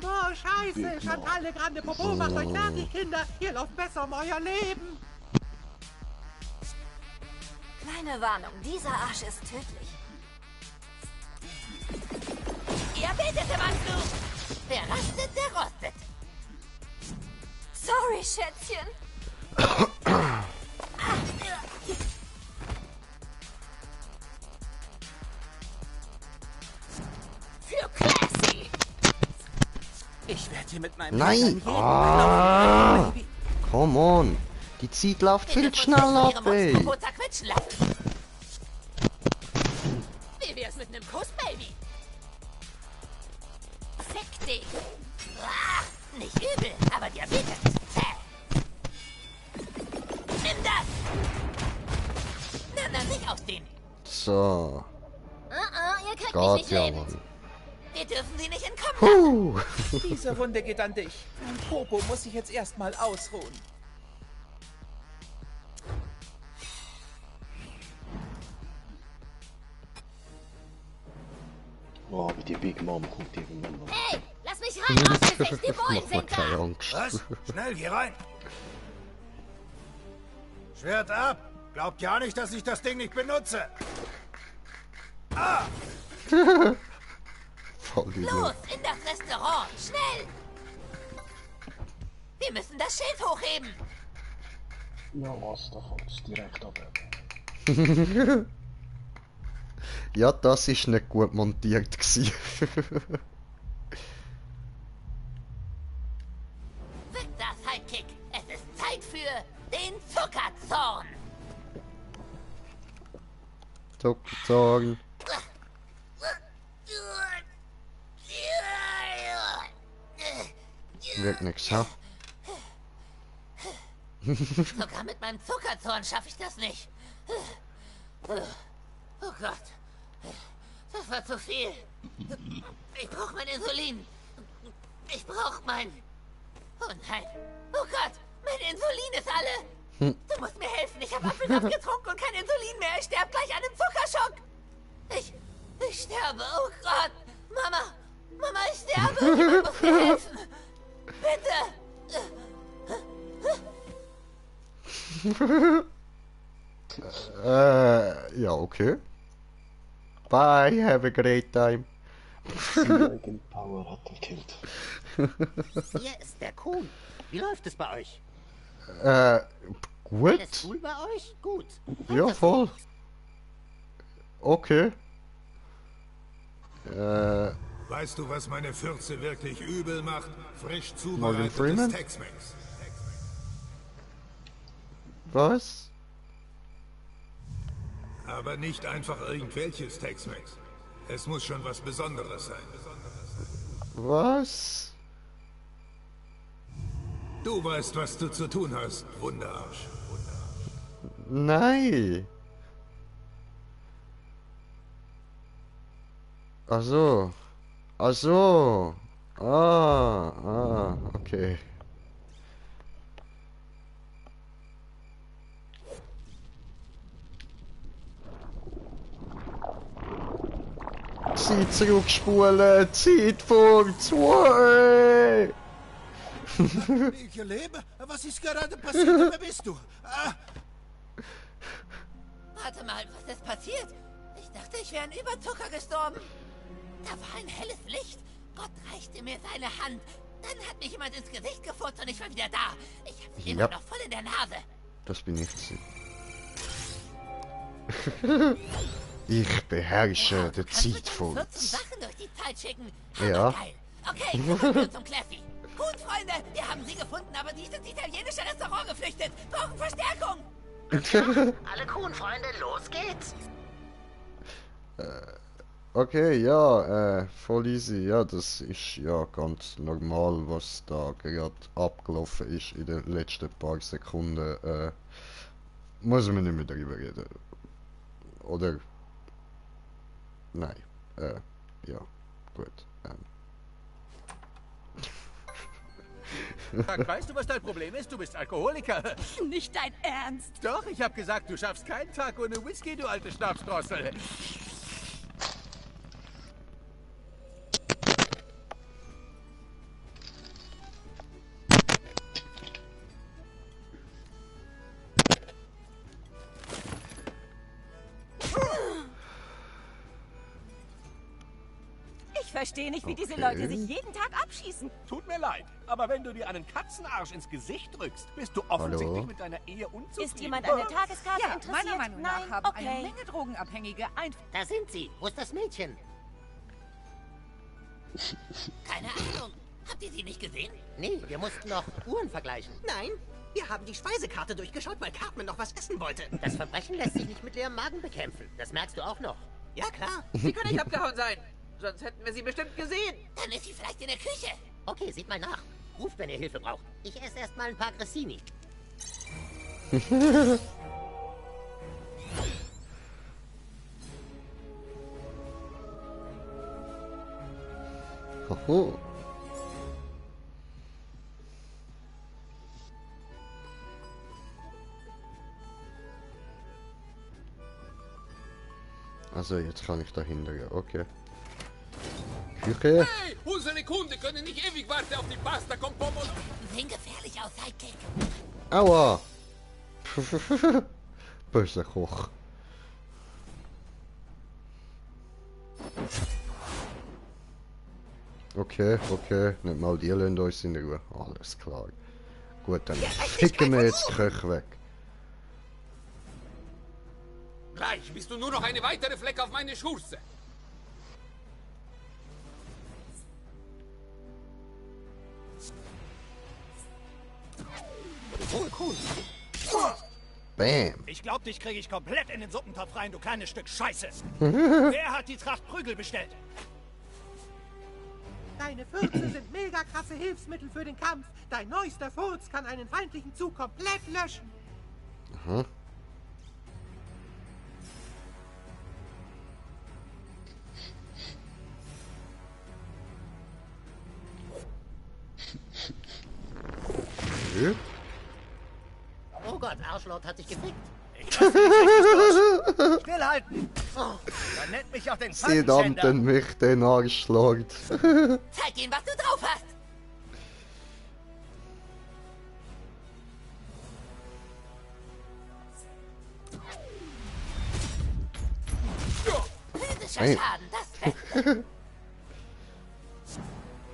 Oh, Scheiße. Chantal de Grande Popo, macht euch fertig, Kinder. Ihr lauft besser um euer Leben. Kleine Warnung, dieser Arsch ist tödlich. Ihr betet im Anflug! Wer rastet, der rostet. Sorry, Schätzchen. Für Classy! Ich werde hier mit meinem Nein! Ah! Come on! Die Zeit läuft viel zu schnell ab, ey! Wie wär's mit einem Kuss, Baby? Fick dich! Ah, nicht übel, aber Diabetes. Nimm das! Na, nicht ausdehnen. So. Ihr kriegt mich Gott, nicht ja, lebend. Mann. Wir dürfen sie nicht entkommen lassen. Diese Runde geht an dich. Mein Popo muss sich jetzt erstmal ausruhen. Oh, wie die Big Mom kommt irgendwann noch. Hey, lass mich rein, ausgefecht, die Bullen Mach mal sind keine da. Angst. Was? Schnell, geh rein. Schwert ab. Glaubt ja nicht, dass ich das Ding nicht benutze. Ah! Voll die Los, in das Restaurant, schnell! Wir müssen das Schild hochheben. Ja, was, da kommt es direkt ab. Ja, das ist nicht gut montiert gewesen. Victor Sidekick, es ist Zeit für den Zuckerzorn. Zuckerzorn. Wirkt nix, ha? Sogar mit meinem Zuckerzorn schaffe ich das nicht. Oh Gott. Das war zu viel. Ich brauche mein Insulin. Ich brauche mein... Oh nein. Oh Gott. Mein Insulin ist alle. Du musst mir helfen. Ich habe Apfelsaft getrunken und kein Insulin mehr. Ich sterbe gleich an einem Zuckerschock. Ich sterbe. Oh Gott. Mama. Mama, ich sterbe. Jemand muss mir helfen. Bitte. Ja, okay. Bye, have a great time. Power hat gekillt. Hier ist der Kuhn. Wie läuft es bei euch? Gut. Alles cool bei euch? Gut. Ja, voll. Okay. Weißt du, was meine Fürze wirklich übel macht? Frisch Morgan Freeman? zubereitetes Tex-Mex. Was? Aber nicht einfach irgendwelches Tex-Mex. Es muss schon was Besonderes sein. Was? Du weißt, was du zu tun hast, Wunderarsch. Nein. Ach so. Ach so. Okay. Zeit zurückspulen, Zeit vor 2. Ich lebe? Was ist gerade passiert? Wer bist du? Warte mal, was ist passiert? Ich dachte, ich wäre an Überzucker gestorben. Da war ein helles Licht. Gott reichte mir seine Hand. Dann hat mich jemand ins Gesicht gefurzt und ich war wieder da. Ich habe sie immer noch voll in der Nase. Das bin ich. Ich beherrsche die Zeitfurz. Sachen durch die Zeit schicken. Ja. Geil. Okay, kommen wir zum Classy. Gut, Freunde, wir haben sie gefunden, aber die ist ins italienische Restaurant geflüchtet. Brauchen Verstärkung. Alle Kuhn-Freunde, los geht's. Okay, ja, voll easy. Ja, das ist ja ganz normal, was da gerade abgelaufen ist in den letzten paar Sekunden. Muss man nicht mehr darüber reden. Oder? Nein. Ja, gut. Weißt du, was dein Problem ist? Du bist Alkoholiker. Nicht dein Ernst. Doch, ich habe gesagt, du schaffst keinen Tag ohne Whisky, du alte Schnapsdrossel. Ich verstehe nicht, wie diese Leute sich jeden Tag abschießen. Tut mir leid, aber wenn du dir einen Katzenarsch ins Gesicht drückst, bist du offensichtlich mit deiner Ehe unzufrieden. Ist jemand an der Tageskarte Ja, interessiert? meiner Meinung nach Nein? haben Okay. eine Menge Drogenabhängige einfach... Da sind sie. Wo ist das Mädchen? Keine Ahnung. Habt ihr sie nicht gesehen? Nee, wir mussten noch Uhren vergleichen. Nein, wir haben die Speisekarte durchgeschaut, weil Cartman noch was essen wollte. Das Verbrechen lässt sich nicht mit leerem Magen bekämpfen. Das merkst du auch noch. Ja, klar. Sie kann nicht abgehauen sein. Sonst hätten wir sie bestimmt gesehen. Dann ist sie vielleicht in der Küche. Okay, seht mal nach. Ruft, wenn ihr Hilfe braucht. Ich esse erst mal ein paar Grissini. Hoho. Also jetzt kann ich dahinter gehen, okay. Küche. Hey, unsere Kunden können nicht ewig warten auf die Pasta con Pomodoro. Sehen gefährlich aus, Sidekick. Aua! Böser Koch. Okay, okay. Nicht mal die lassen uns in der Ruhe. Alles klar. Gut, dann ficken wir jetzt die Köche weg. Gleich bist du nur noch eine weitere Fleck auf meine Schurze. Bam. Ich glaub, dich kriege ich komplett in den Suppentopf rein, du kleines Stück Scheiße. Wer hat die Tracht Prügel bestellt? Deine Fürze sind mega krasse Hilfsmittel für den Kampf. Dein neuester Furz kann einen feindlichen Zug komplett löschen. Aha. Oh Gott, Arschlord hat dich gefickt. Ich lass dich nicht los. Stillhalten. Oh. Man nennt mich auch den Sie Pfannenschänder. dammten mich den Arschlag. Zeig ihnen, was du drauf hast. Physischer Hey. Schaden, das Beste.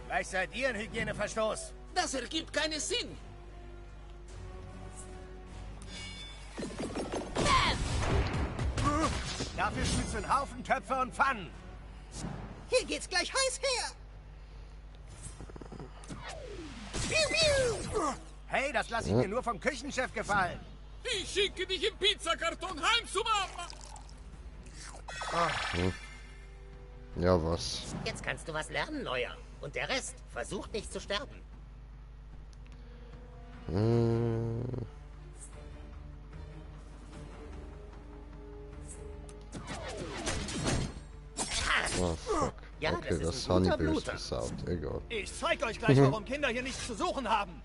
Gleich seid ihr ein Hygieneverstoß. Das ergibt keinen Sinn. Dafür spielst du einen Haufen Töpfe und Pfannen. Hier geht's gleich heiß her. Hey, das lasse ich mir nur vom Küchenchef gefallen. Ich schicke dich im Pizzakarton heim zu Mama. Ja, was? Jetzt kannst du was lernen, Neuer. Und der Rest versucht nicht zu sterben. Oh, fuck. Ja, Okay, das das ist ein habe ich guter böse Bluter. versaut. Egal. Ich zeig euch gleich, warum Kinder hier nichts zu suchen haben.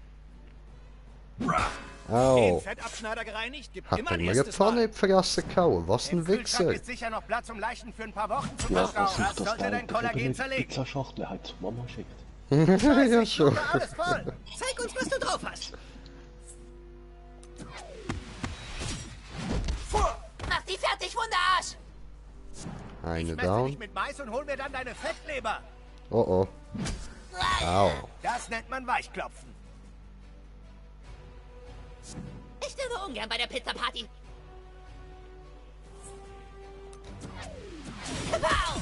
Au. Den Fettabschneider gereinigt, gibt Hat immer er ein mir erstes Pfanne Mal. in die Fresse gehauen? Was Im ein Kühlschrank Wichser! ist sicher noch Platz, um Leichen für ein paar Wochen zu Ja, verstauen. versuch Das das sollte dein mal, Kollagen die zerlegen. Pizzaschachtel halt zur Mama schickt. Ja, schon. Alles voll. Zeig uns, was du drauf hast. Mach die fertig, Wunderarsch. Eine Messe down. dich mit Mais und hol mir dann deine Fettleber. Oh oh. Au. Das nennt man Weichklopfen. Ich stirbe ungern bei der Pizza-Party. Wow!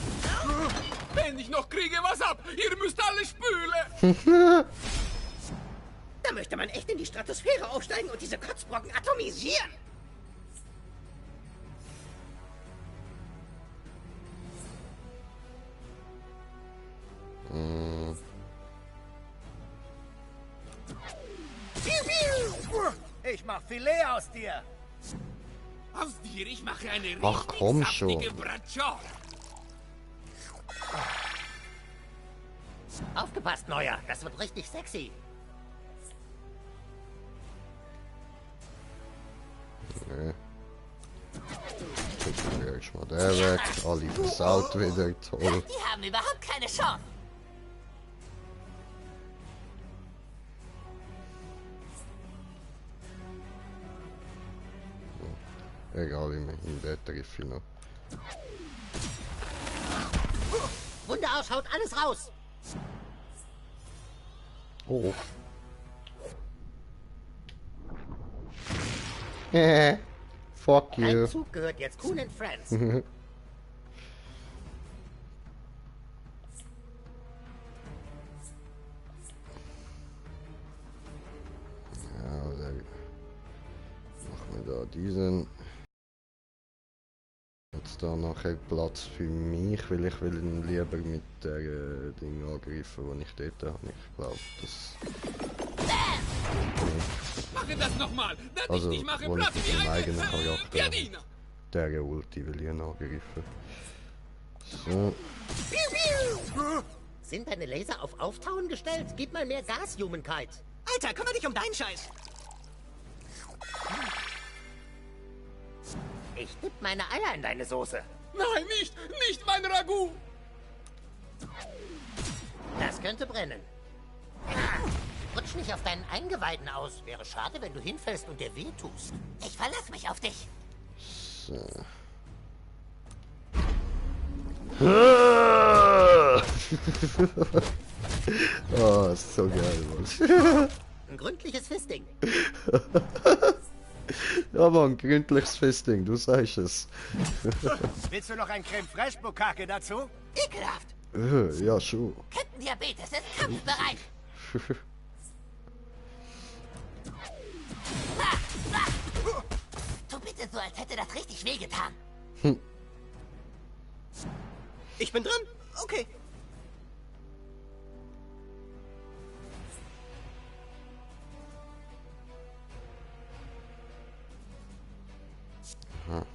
Wenn ich noch kriege, was ab? Ihr müsst alle spülen. Da möchte man echt in die Stratosphäre aufsteigen und diese Kotzbrocken atomisieren. Ich mach Filet aus dir. Aus dir, ich mache eine Ach, richtig komm schon. saftige Braciole. Aufgepasst, Neuer. Das wird richtig sexy. Nee. Gucken wir erstmal der weg. Ali versaut wieder. Toll. Die haben überhaupt keine Chance. Egal, immerhin, der trifft ich noch. Wunderarsch haut alles raus. Oh. Fuck you. Ein Zug gehört jetzt Coon and Friends. Ja, oder machen wir da diesen. Jetzt da nachher Platz für mich, weil ich will ihn lieber mit der Ding angreifen, die ich dort habe. Ich glaube, das... Mache das nochmal! Also, ich mache wo Platz ich wie mit dem ein eigenen Charakter Pianino! der Ulti will ich angreifen. So. Sind deine Laser auf Auftauen gestellt? Gib mal mehr Gas, Humankind. Alter, kümmere dich um deinen Scheiß. Ich dipp meine Eier in deine Soße. Nein, nicht mein Ragout! Das könnte brennen. Rutsch nicht auf deinen Eingeweiden aus. Wäre schade, wenn du hinfällst und dir weh tust. Ich verlasse mich auf dich. So. Oh, ist so geil, Mann. Ein gründliches Fisting. Ja, Mann, gründliches Fisting, du sagst es. Willst du noch ein Creme Fraiche Bukake dazu? Ekelhaft. Ja, schon. Captain Diabetes ist kampfbereit. Tu bitte so, als hätte das richtig wehgetan. Ich bin dran? Okay. Hm.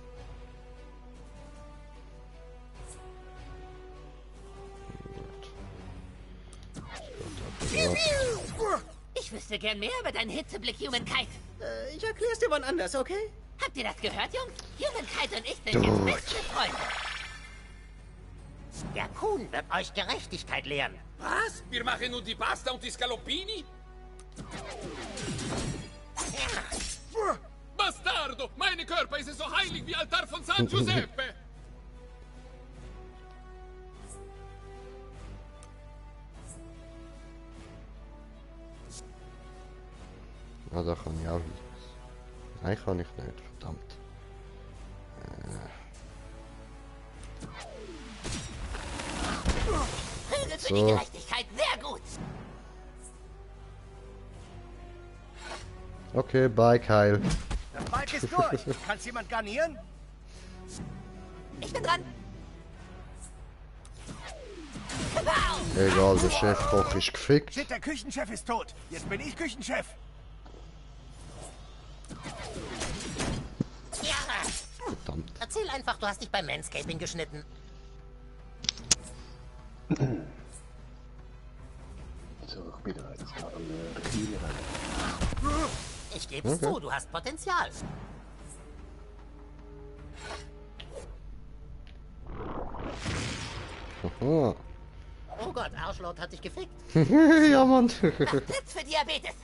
Ich wüsste gern mehr über deinen Hitzeblick, Humankind. Ich erklär's dir wann anders, okay? Habt ihr das gehört, Jungs? Humankind und ich sind jetzt beste Freunde. Der Kuhn wird euch Gerechtigkeit lehren. Was? Wir machen nun die Pasta und die Scaloppini? Bastardo! Meine Körper ist so heilig wie Altar von San Giuseppe! Ah, da kann ich auch. Nein, kann ich nicht, verdammt. Prügel für die Gerechtigkeit, sehr gut! Okay, bye, Kyle. Das Balk ist durch. Kannst jemand garnieren? Ich bin dran. Egal, der Chefkoch ist gefickt. Shit, der Küchenchef ist tot. Jetzt bin ich Küchenchef. Verdammt. Erzähl einfach, du hast dich beim Manscaping geschnitten. So, ich bin bereit. Es geht an der Kiele rein. Ich geb's zu, du hast Potenzial. Aha. Oh Gott, Arschlord hat dich gefickt. Ja, Mann. Platz für Diabetes.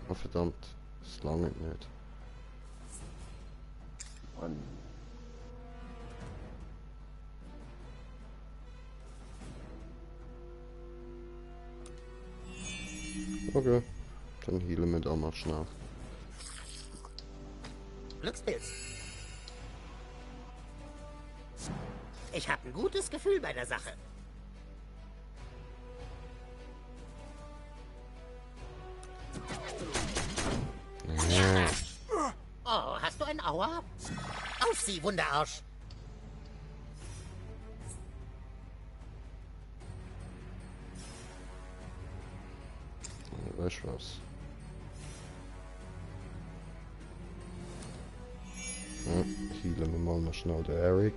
Oh, verdammt. Das lange nicht. Mann. Okay. Dann healen wir da mal schnell. Glückspilz. Ich habe ein gutes Gefühl bei der Sache. Ja. Oh, hast du ein Aua? Auf sie, Wunderarsch. Weißt du was? Ja, healen wir mal noch schnell den Eric.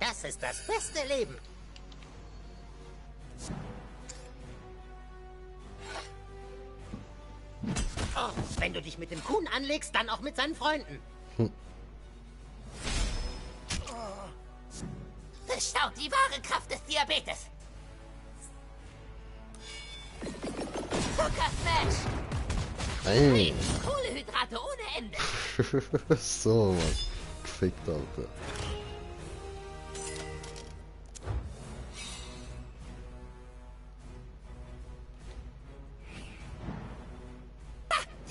Das ist das beste Leben. Wenn du dich mit dem Kuhn anlegst, dann auch mit seinen Freunden. Bestaunt die wahre Kraft des Diabetes. Zucker Smash. Ey. Kohlenhydrate ohne Ende. So, Mann. Gefickt, Alter.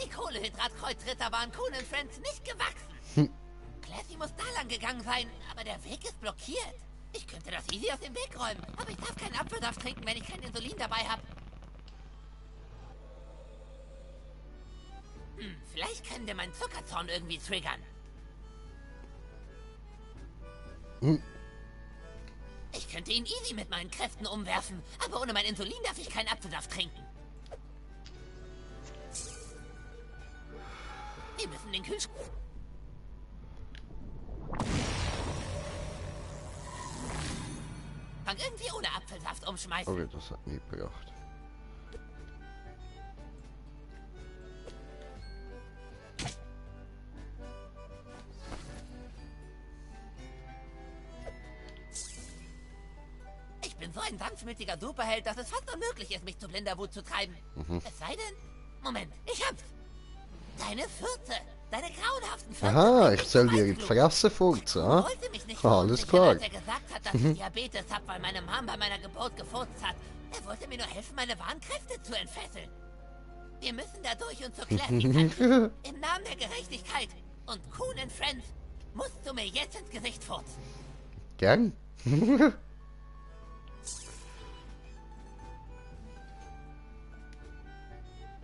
Die Kohlenhydratkreuzritter waren Coon & Friends nicht gewachsen. Classy muss da lang gegangen sein, aber der Weg ist blockiert. Ich könnte das easy aus dem Weg räumen, aber ich darf keinen Apfelsaft trinken, wenn ich kein Insulin dabei habe. Vielleicht können wir meinen Zuckerzorn irgendwie triggern. Ich könnte ihn easy mit meinen Kräften umwerfen, aber ohne mein Insulin darf ich keinen Apfelsaft trinken. Wir müssen den Kühlschrank... irgendwie ohne Apfelsaft umschmeißen. Okay, das hat nie gebracht. Ich bin so ein sanftmütiger Superheld, dass es fast unmöglich ist, mich zu blinder Wut zu treiben. Es sei denn... Moment, ich hab's! Deine Fürze! Deine grauenhaften Fürze! Aha, ich soll dir in die Fresse furzen, ha? Alles klar. Als er gesagt hat, dass ich Diabetes hab, weil meine Mom bei meiner Geburt gefurzt hat. Er wollte mir nur helfen, meine wahren Kräfte zu entfesseln. Wir müssen da durch und zur Classy tanzen. Im Namen der Gerechtigkeit. Und Coon & Friends musst du mir jetzt ins Gesicht furzen. Gern.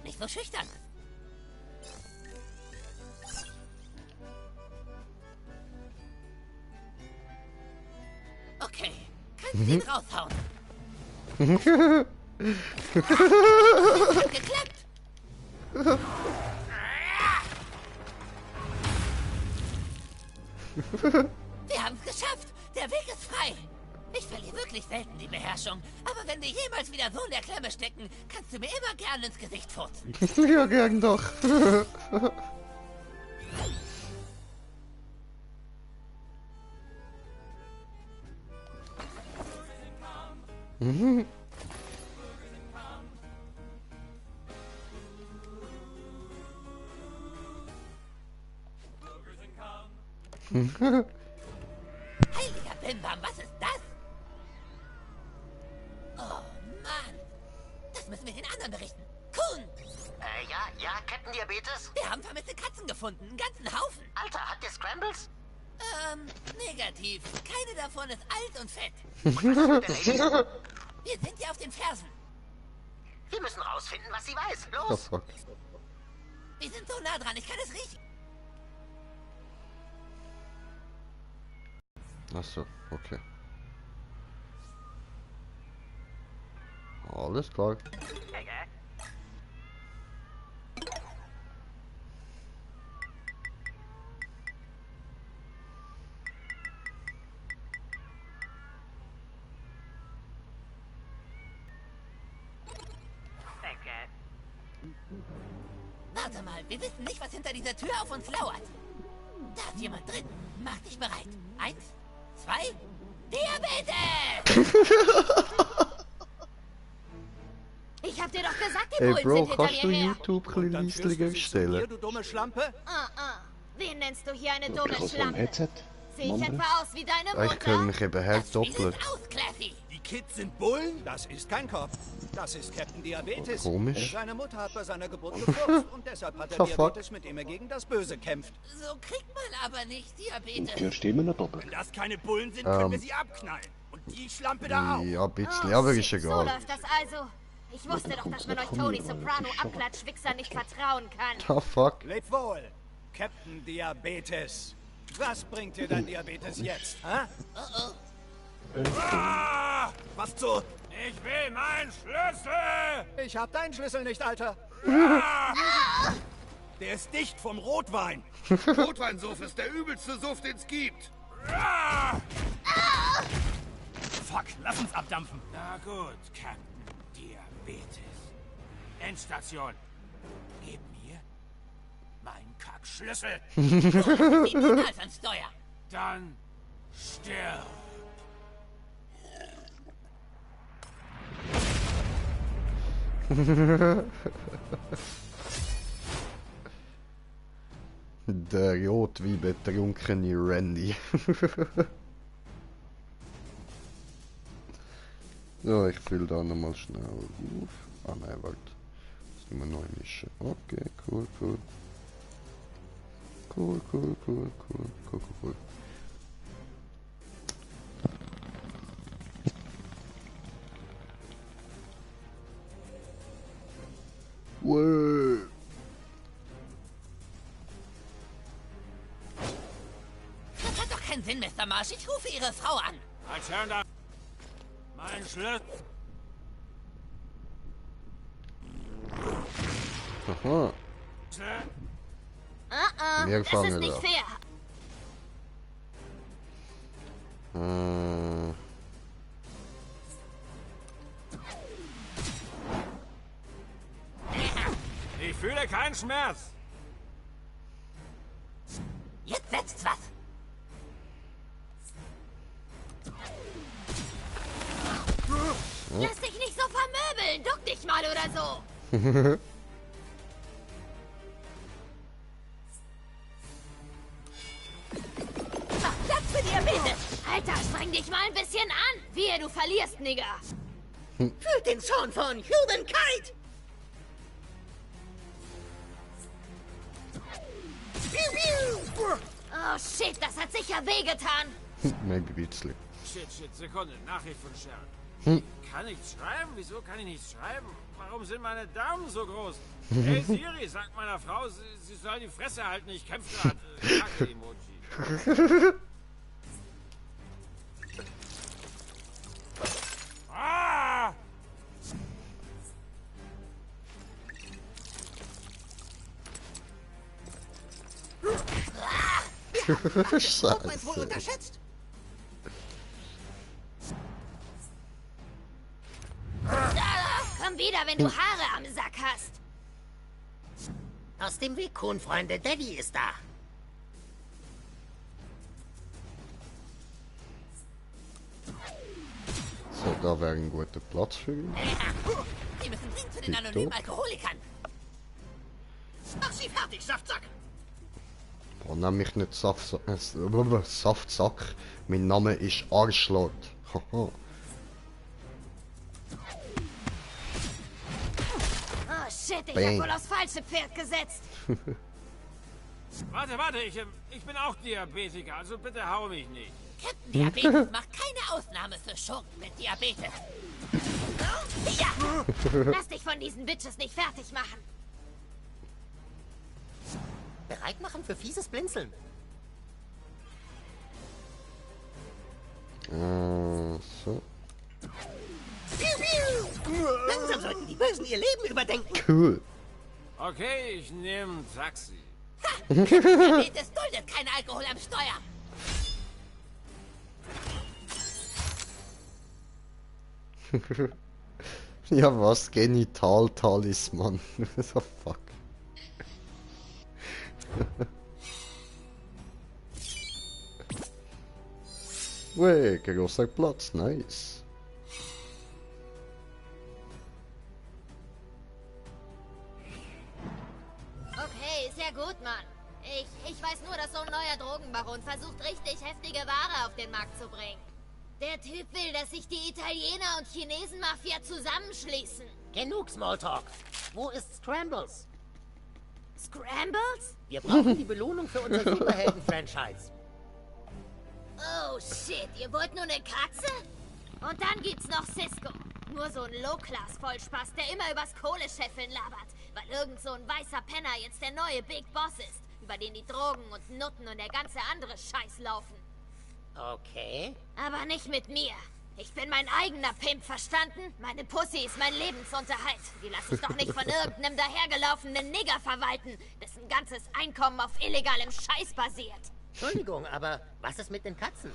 Nicht so schüchtern. Okay, kannst du ihn raushauen? Hat geklappt! Wir haben es geschafft! Der Weg ist frei! Ich verliere wirklich selten die Beherrschung, aber wenn wir jemals wieder so in der Klemme stecken, kannst du mir immer gerne ins Gesicht furzen. Ja, gern doch. Heiliger Bimbam, was ist das? Oh Mann! Das müssen wir den anderen berichten. Coon! Ja, Captain Diabetes? Wir haben vermisste Katzen gefunden, einen ganzen Haufen. Alter, habt ihr Scrambles? Negativ. Keine davon ist alt und fett. Wir sind ja auf den Fersen. Wir müssen rausfinden, was sie weiß. Oh, Los! fuck. Wir sind so nah dran, ich kann es riechen. Achso, okay. Alles klar. Warte mal, wir wissen nicht, was hinter dieser Tür auf uns lauert. Da ist jemand drin. Mach dich bereit. 1, 2, Diabetes! Ich hab dir doch gesagt, die Ey Bullen Bro, sind hinter kannst du mir her. YouTube ein bisschen leislicher stellen? Du dumme Schlampe? Wen nennst du hier eine Du dumme kriegst so ein Schlampe? Headset. Sehe ich Mandel. etwa aus wie deine Ich krieg Mutter? mich eben halt doppelt. Die Kids sind Bullen? Das ist kein Kopf. Das ist Captain Diabetes. Komisch. Seine Mutter hat bei seiner Geburt gefurzt und deshalb hat er The fuck? Diabetes, mit dem er gegen das Böse kämpft. So kriegt man aber nicht Diabetes. Hier stehen wir noch doppelt. Wenn das keine Bullen sind, können wir sie abknallen. Und die Schlampe da auch. Ja, ein bisschen, aber ist So egal. läuft das also. Ich wusste doch, dass man euch Tony Soprano Abklatschwichser nicht vertrauen kann. The fuck? Leb wohl, Captain Diabetes. Was bringt dir dein Diabetes jetzt, hä? Ah, was zu... Ich will meinen Schlüssel! Ich hab deinen Schlüssel nicht, Alter. Ah, der ist dicht vom Rotwein. Rotweinsuff ist der übelste Suff, den es gibt. Ah. Fuck, lass uns abdampfen. Na gut, Captain Diabetes. Endstation. Gib mir Mein Kackschlüssel. Die niemals ans Steuer. Dann stirb. Der rot wie betrunkene Randy. So, ich fülle da nochmal schnell auf. Ah nein, warte. Das müssen wir neu mischen. Okay, cool, cool. Cool, cool, cool, cool, cool, cool. Wow. Das hat doch keinen Sinn, Mr. Marsh. Ich rufe Ihre Frau an. Als Herrn da. Mein Schlüssel. Aha. Das ist nicht fair. Ich fühle keinen Schmerz. Jetzt setzt's was. Lass dich nicht so vermöbeln. Duck dich mal oder so. Mach Platz für Diabetes. Alter, streng dich mal ein bisschen an. Wehe, du verlierst, Nigger. Fühlt den Zorn von Humankind. Oh shit, das hat sicher wehgetan. Maybe bisschen. Shit, Sekunde. Nachricht von Sharon. Kann ich schreiben? Wieso kann ich nicht schreiben? Warum sind meine Daumen so groß? Hey Siri, sagt meiner Frau, sie soll die Fresse halten, ich kämpfe gerade. Emoji. Ah! Scheiße. Wohl unterschätzt. Komm wieder, wenn du Haare am Sack hast. Aus dem Weg, Kuhnfreunde. Daddy ist da. So, da wäre ein guter Platz für ihn. Sie müssen dringend zu den anonymen Alkoholikern. Mach sie fertig, Saftsack. Oh, nenn mich nicht Saftsack. Mein Name ist Arschlord. Haha. Oh shit, ich Bang. hab wohl aufs falsche Pferd gesetzt. Warte, ich bin auch Diabetiker, also bitte hau mich nicht. Captain Diabetes macht keine Ausnahme für Schurken mit Diabetes. Ja! Lass dich von diesen Bitches nicht fertig machen. Bereit machen für fieses Blinzeln. So. Langsam sollten die Bösen ihr Leben überdenken. Cool. Okay, ich nehme ein Taxi. Diabetes duldet kein Alkohol am Steuer. Ja, was? Genital-Talisman. So, fuck. Wey, großer Platz, nice. Okay, ist ja gut, Mann. Ich weiß nur, dass so ein neuer Drogenbaron versucht, richtig heftige Ware auf den Markt zu bringen. Der Typ will, dass sich die Italiener und Chinesen-Mafia zusammenschließen. Genug Smalltalk. Wo ist Scrambles? Scrambles? Wir brauchen die Belohnung für unser Superhelden-Franchise. Oh shit, ihr wollt nur eine Katze? Und dann gibt's noch Cisco. Nur so ein Low-Class-Vollspaß, der immer übers Kohlescheffeln labert, weil irgend so ein weißer Penner jetzt der neue Big Boss ist, über den die Drogen und Nutten und der ganze andere Scheiß laufen. Okay. Aber nicht mit mir. Ich bin mein eigener Pimp, verstanden? Meine Pussy ist mein Lebensunterhalt. Die lasse ich doch nicht von irgendeinem dahergelaufenen Nigger verwalten, dessen ganzes Einkommen auf illegalem Scheiß basiert. Entschuldigung, aber was ist mit den Katzen?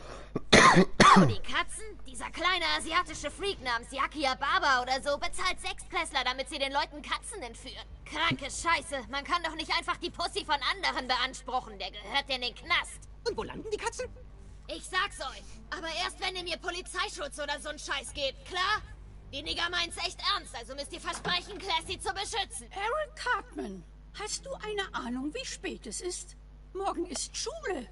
Oh, die Katzen? Dieser kleine asiatische Freak namens Yakia Baba oder so bezahlt Sechstklässler, damit sie den Leuten Katzen entführen. Kranke Scheiße. Man kann doch nicht einfach die Pussy von anderen beanspruchen. Der gehört in den Knast. Und wo landen die Katzen? Ich sag's euch. Aber erst wenn ihr mir Polizeischutz oder so'n Scheiß gebt, klar? Die Nigger meinen's echt ernst, also müsst ihr versprechen, Classy zu beschützen. Aaron Cartman, hast du eine Ahnung, wie spät es ist? Morgen ist Schule.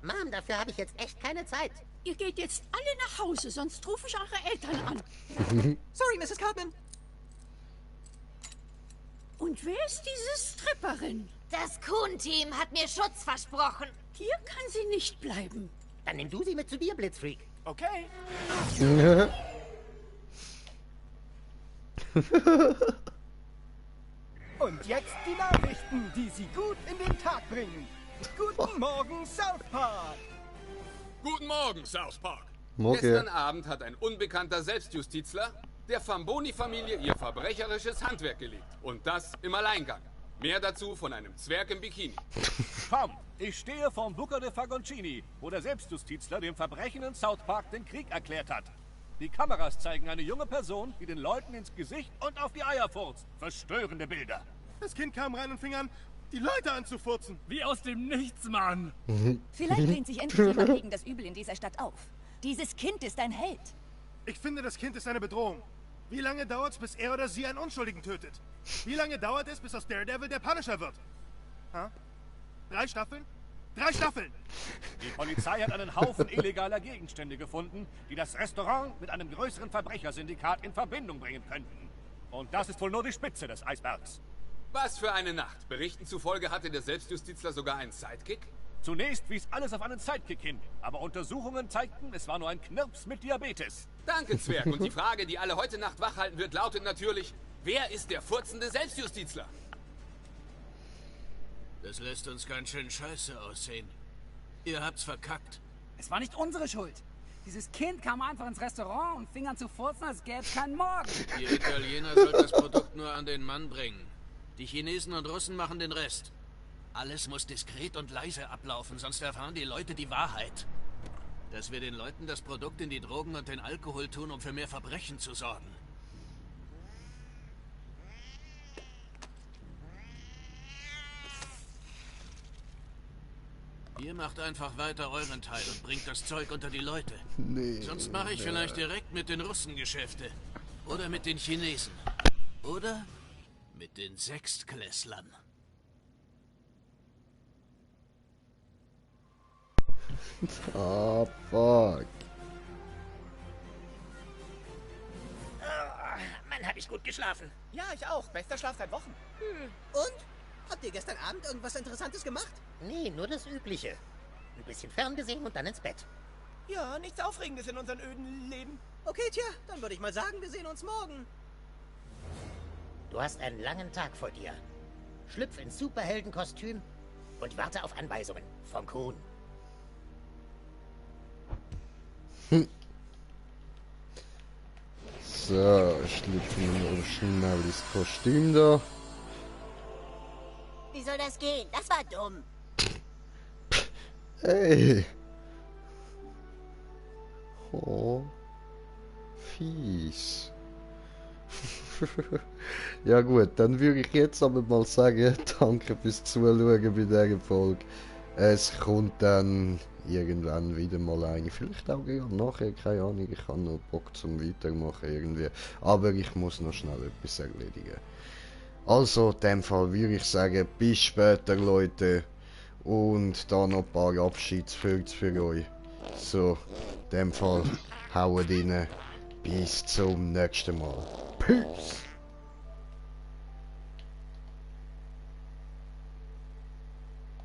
Mom, dafür habe ich jetzt echt keine Zeit. Ihr geht jetzt alle nach Hause, sonst rufe ich eure Eltern an. Sorry, Mrs. Cartman. Und wer ist diese Stripperin? Das Kuhn-Team hat mir Schutz versprochen. Hier kann sie nicht bleiben. Dann nimm du sie mit zu dir, Blitzfreak. Okay. Und jetzt die Nachrichten, die Sie gut in den Tag bringen. Guten Morgen, South Park. Guten Morgen, South Park. Morgen. Gestern Abend hat ein unbekannter Selbstjustizler der Famboni-Familie ihr verbrecherisches Handwerk gelegt. Und das im Alleingang. Mehr dazu von einem Zwerg im Bikini. Komm, ich stehe vorm Buca de Fagoncini, wo der Selbstjustizler dem Verbrechen in South Park den Krieg erklärt hat. Die Kameras zeigen eine junge Person, die den Leuten ins Gesicht und auf die Eier furzt. Verstörende Bilder. Das Kind kam rein und fing an, die Leute anzufurzen. Wie aus dem Nichts, Mann. Vielleicht lehnt sich endlich jemand gegen das Übel in dieser Stadt auf. Dieses Kind ist ein Held. Ich finde, das Kind ist eine Bedrohung. Wie lange dauert's, bis er oder sie einen Unschuldigen tötet? Wie lange dauert es, bis aus Daredevil der Punisher wird? Ha? 3 Staffeln? 3 Staffeln! Die Polizei hat einen Haufen illegaler Gegenstände gefunden, die das Restaurant mit einem größeren Verbrechersyndikat in Verbindung bringen könnten. Und das ist wohl nur die Spitze des Eisbergs. Was für eine Nacht. Berichten zufolge hatte der Selbstjustizler sogar einen Sidekick? Zunächst wies alles auf einen Sidekick hin, aber Untersuchungen zeigten, es war nur ein Knirps mit Diabetes. Danke, Zwerg. Und die Frage, die alle heute Nacht wachhalten wird, lautet natürlich, wer ist der furzende Selbstjustizler? Das lässt uns ganz schön scheiße aussehen. Ihr habt's verkackt. Es war nicht unsere Schuld. Dieses Kind kam einfach ins Restaurant und fing an zu furzen, als gäbe es keinen Morgen. Ihr Italiener sollt das Produkt nur an den Mann bringen. Die Chinesen und Russen machen den Rest. Alles muss diskret und leise ablaufen, sonst erfahren die Leute die Wahrheit. Dass wir den Leuten das Produkt in die Drogen und den Alkohol tun, um für mehr Verbrechen zu sorgen. Ihr macht einfach weiter euren Teil und bringt das Zeug unter die Leute. Nee, Sonst mache ich vielleicht direkt mit den Russen Geschäfte. Oder mit den Chinesen. Oder mit den Sechstklässlern. Ah, fuck. Mann, hab ich gut geschlafen. Ja, ich auch. Bester Schlaf seit Wochen. Und? Habt ihr gestern Abend irgendwas Interessantes gemacht? Nee, nur das Übliche. Ein bisschen ferngesehen und dann ins Bett. Ja, nichts Aufregendes in unserem öden Leben. Okay, tja, dann würde ich mal sagen, wir sehen uns morgen. Du hast einen langen Tag vor dir. Schlüpf ins Superheldenkostüm und warte auf Anweisungen vom Kuhn. So, ich schlüpfe mir noch schnell das Kostüm da. Wie soll das gehen? Das war dumm. Hey! Oh. Fies. Ja gut, dann würde ich jetzt aber mal sagen, danke fürs Zuschauen bei dieser Folge. Es kommt dann irgendwann wieder mal eine, vielleicht auch nachher, keine Ahnung, ich habe noch Bock zum Weitermachen irgendwie. Aber ich muss noch schnell etwas erledigen. Also, in dem Fall würde ich sagen, bis später Leute. Und da noch ein paar Abschiedsvögel für euch. So, in dem Fall, haut rein. Bis zum nächsten Mal. Peace!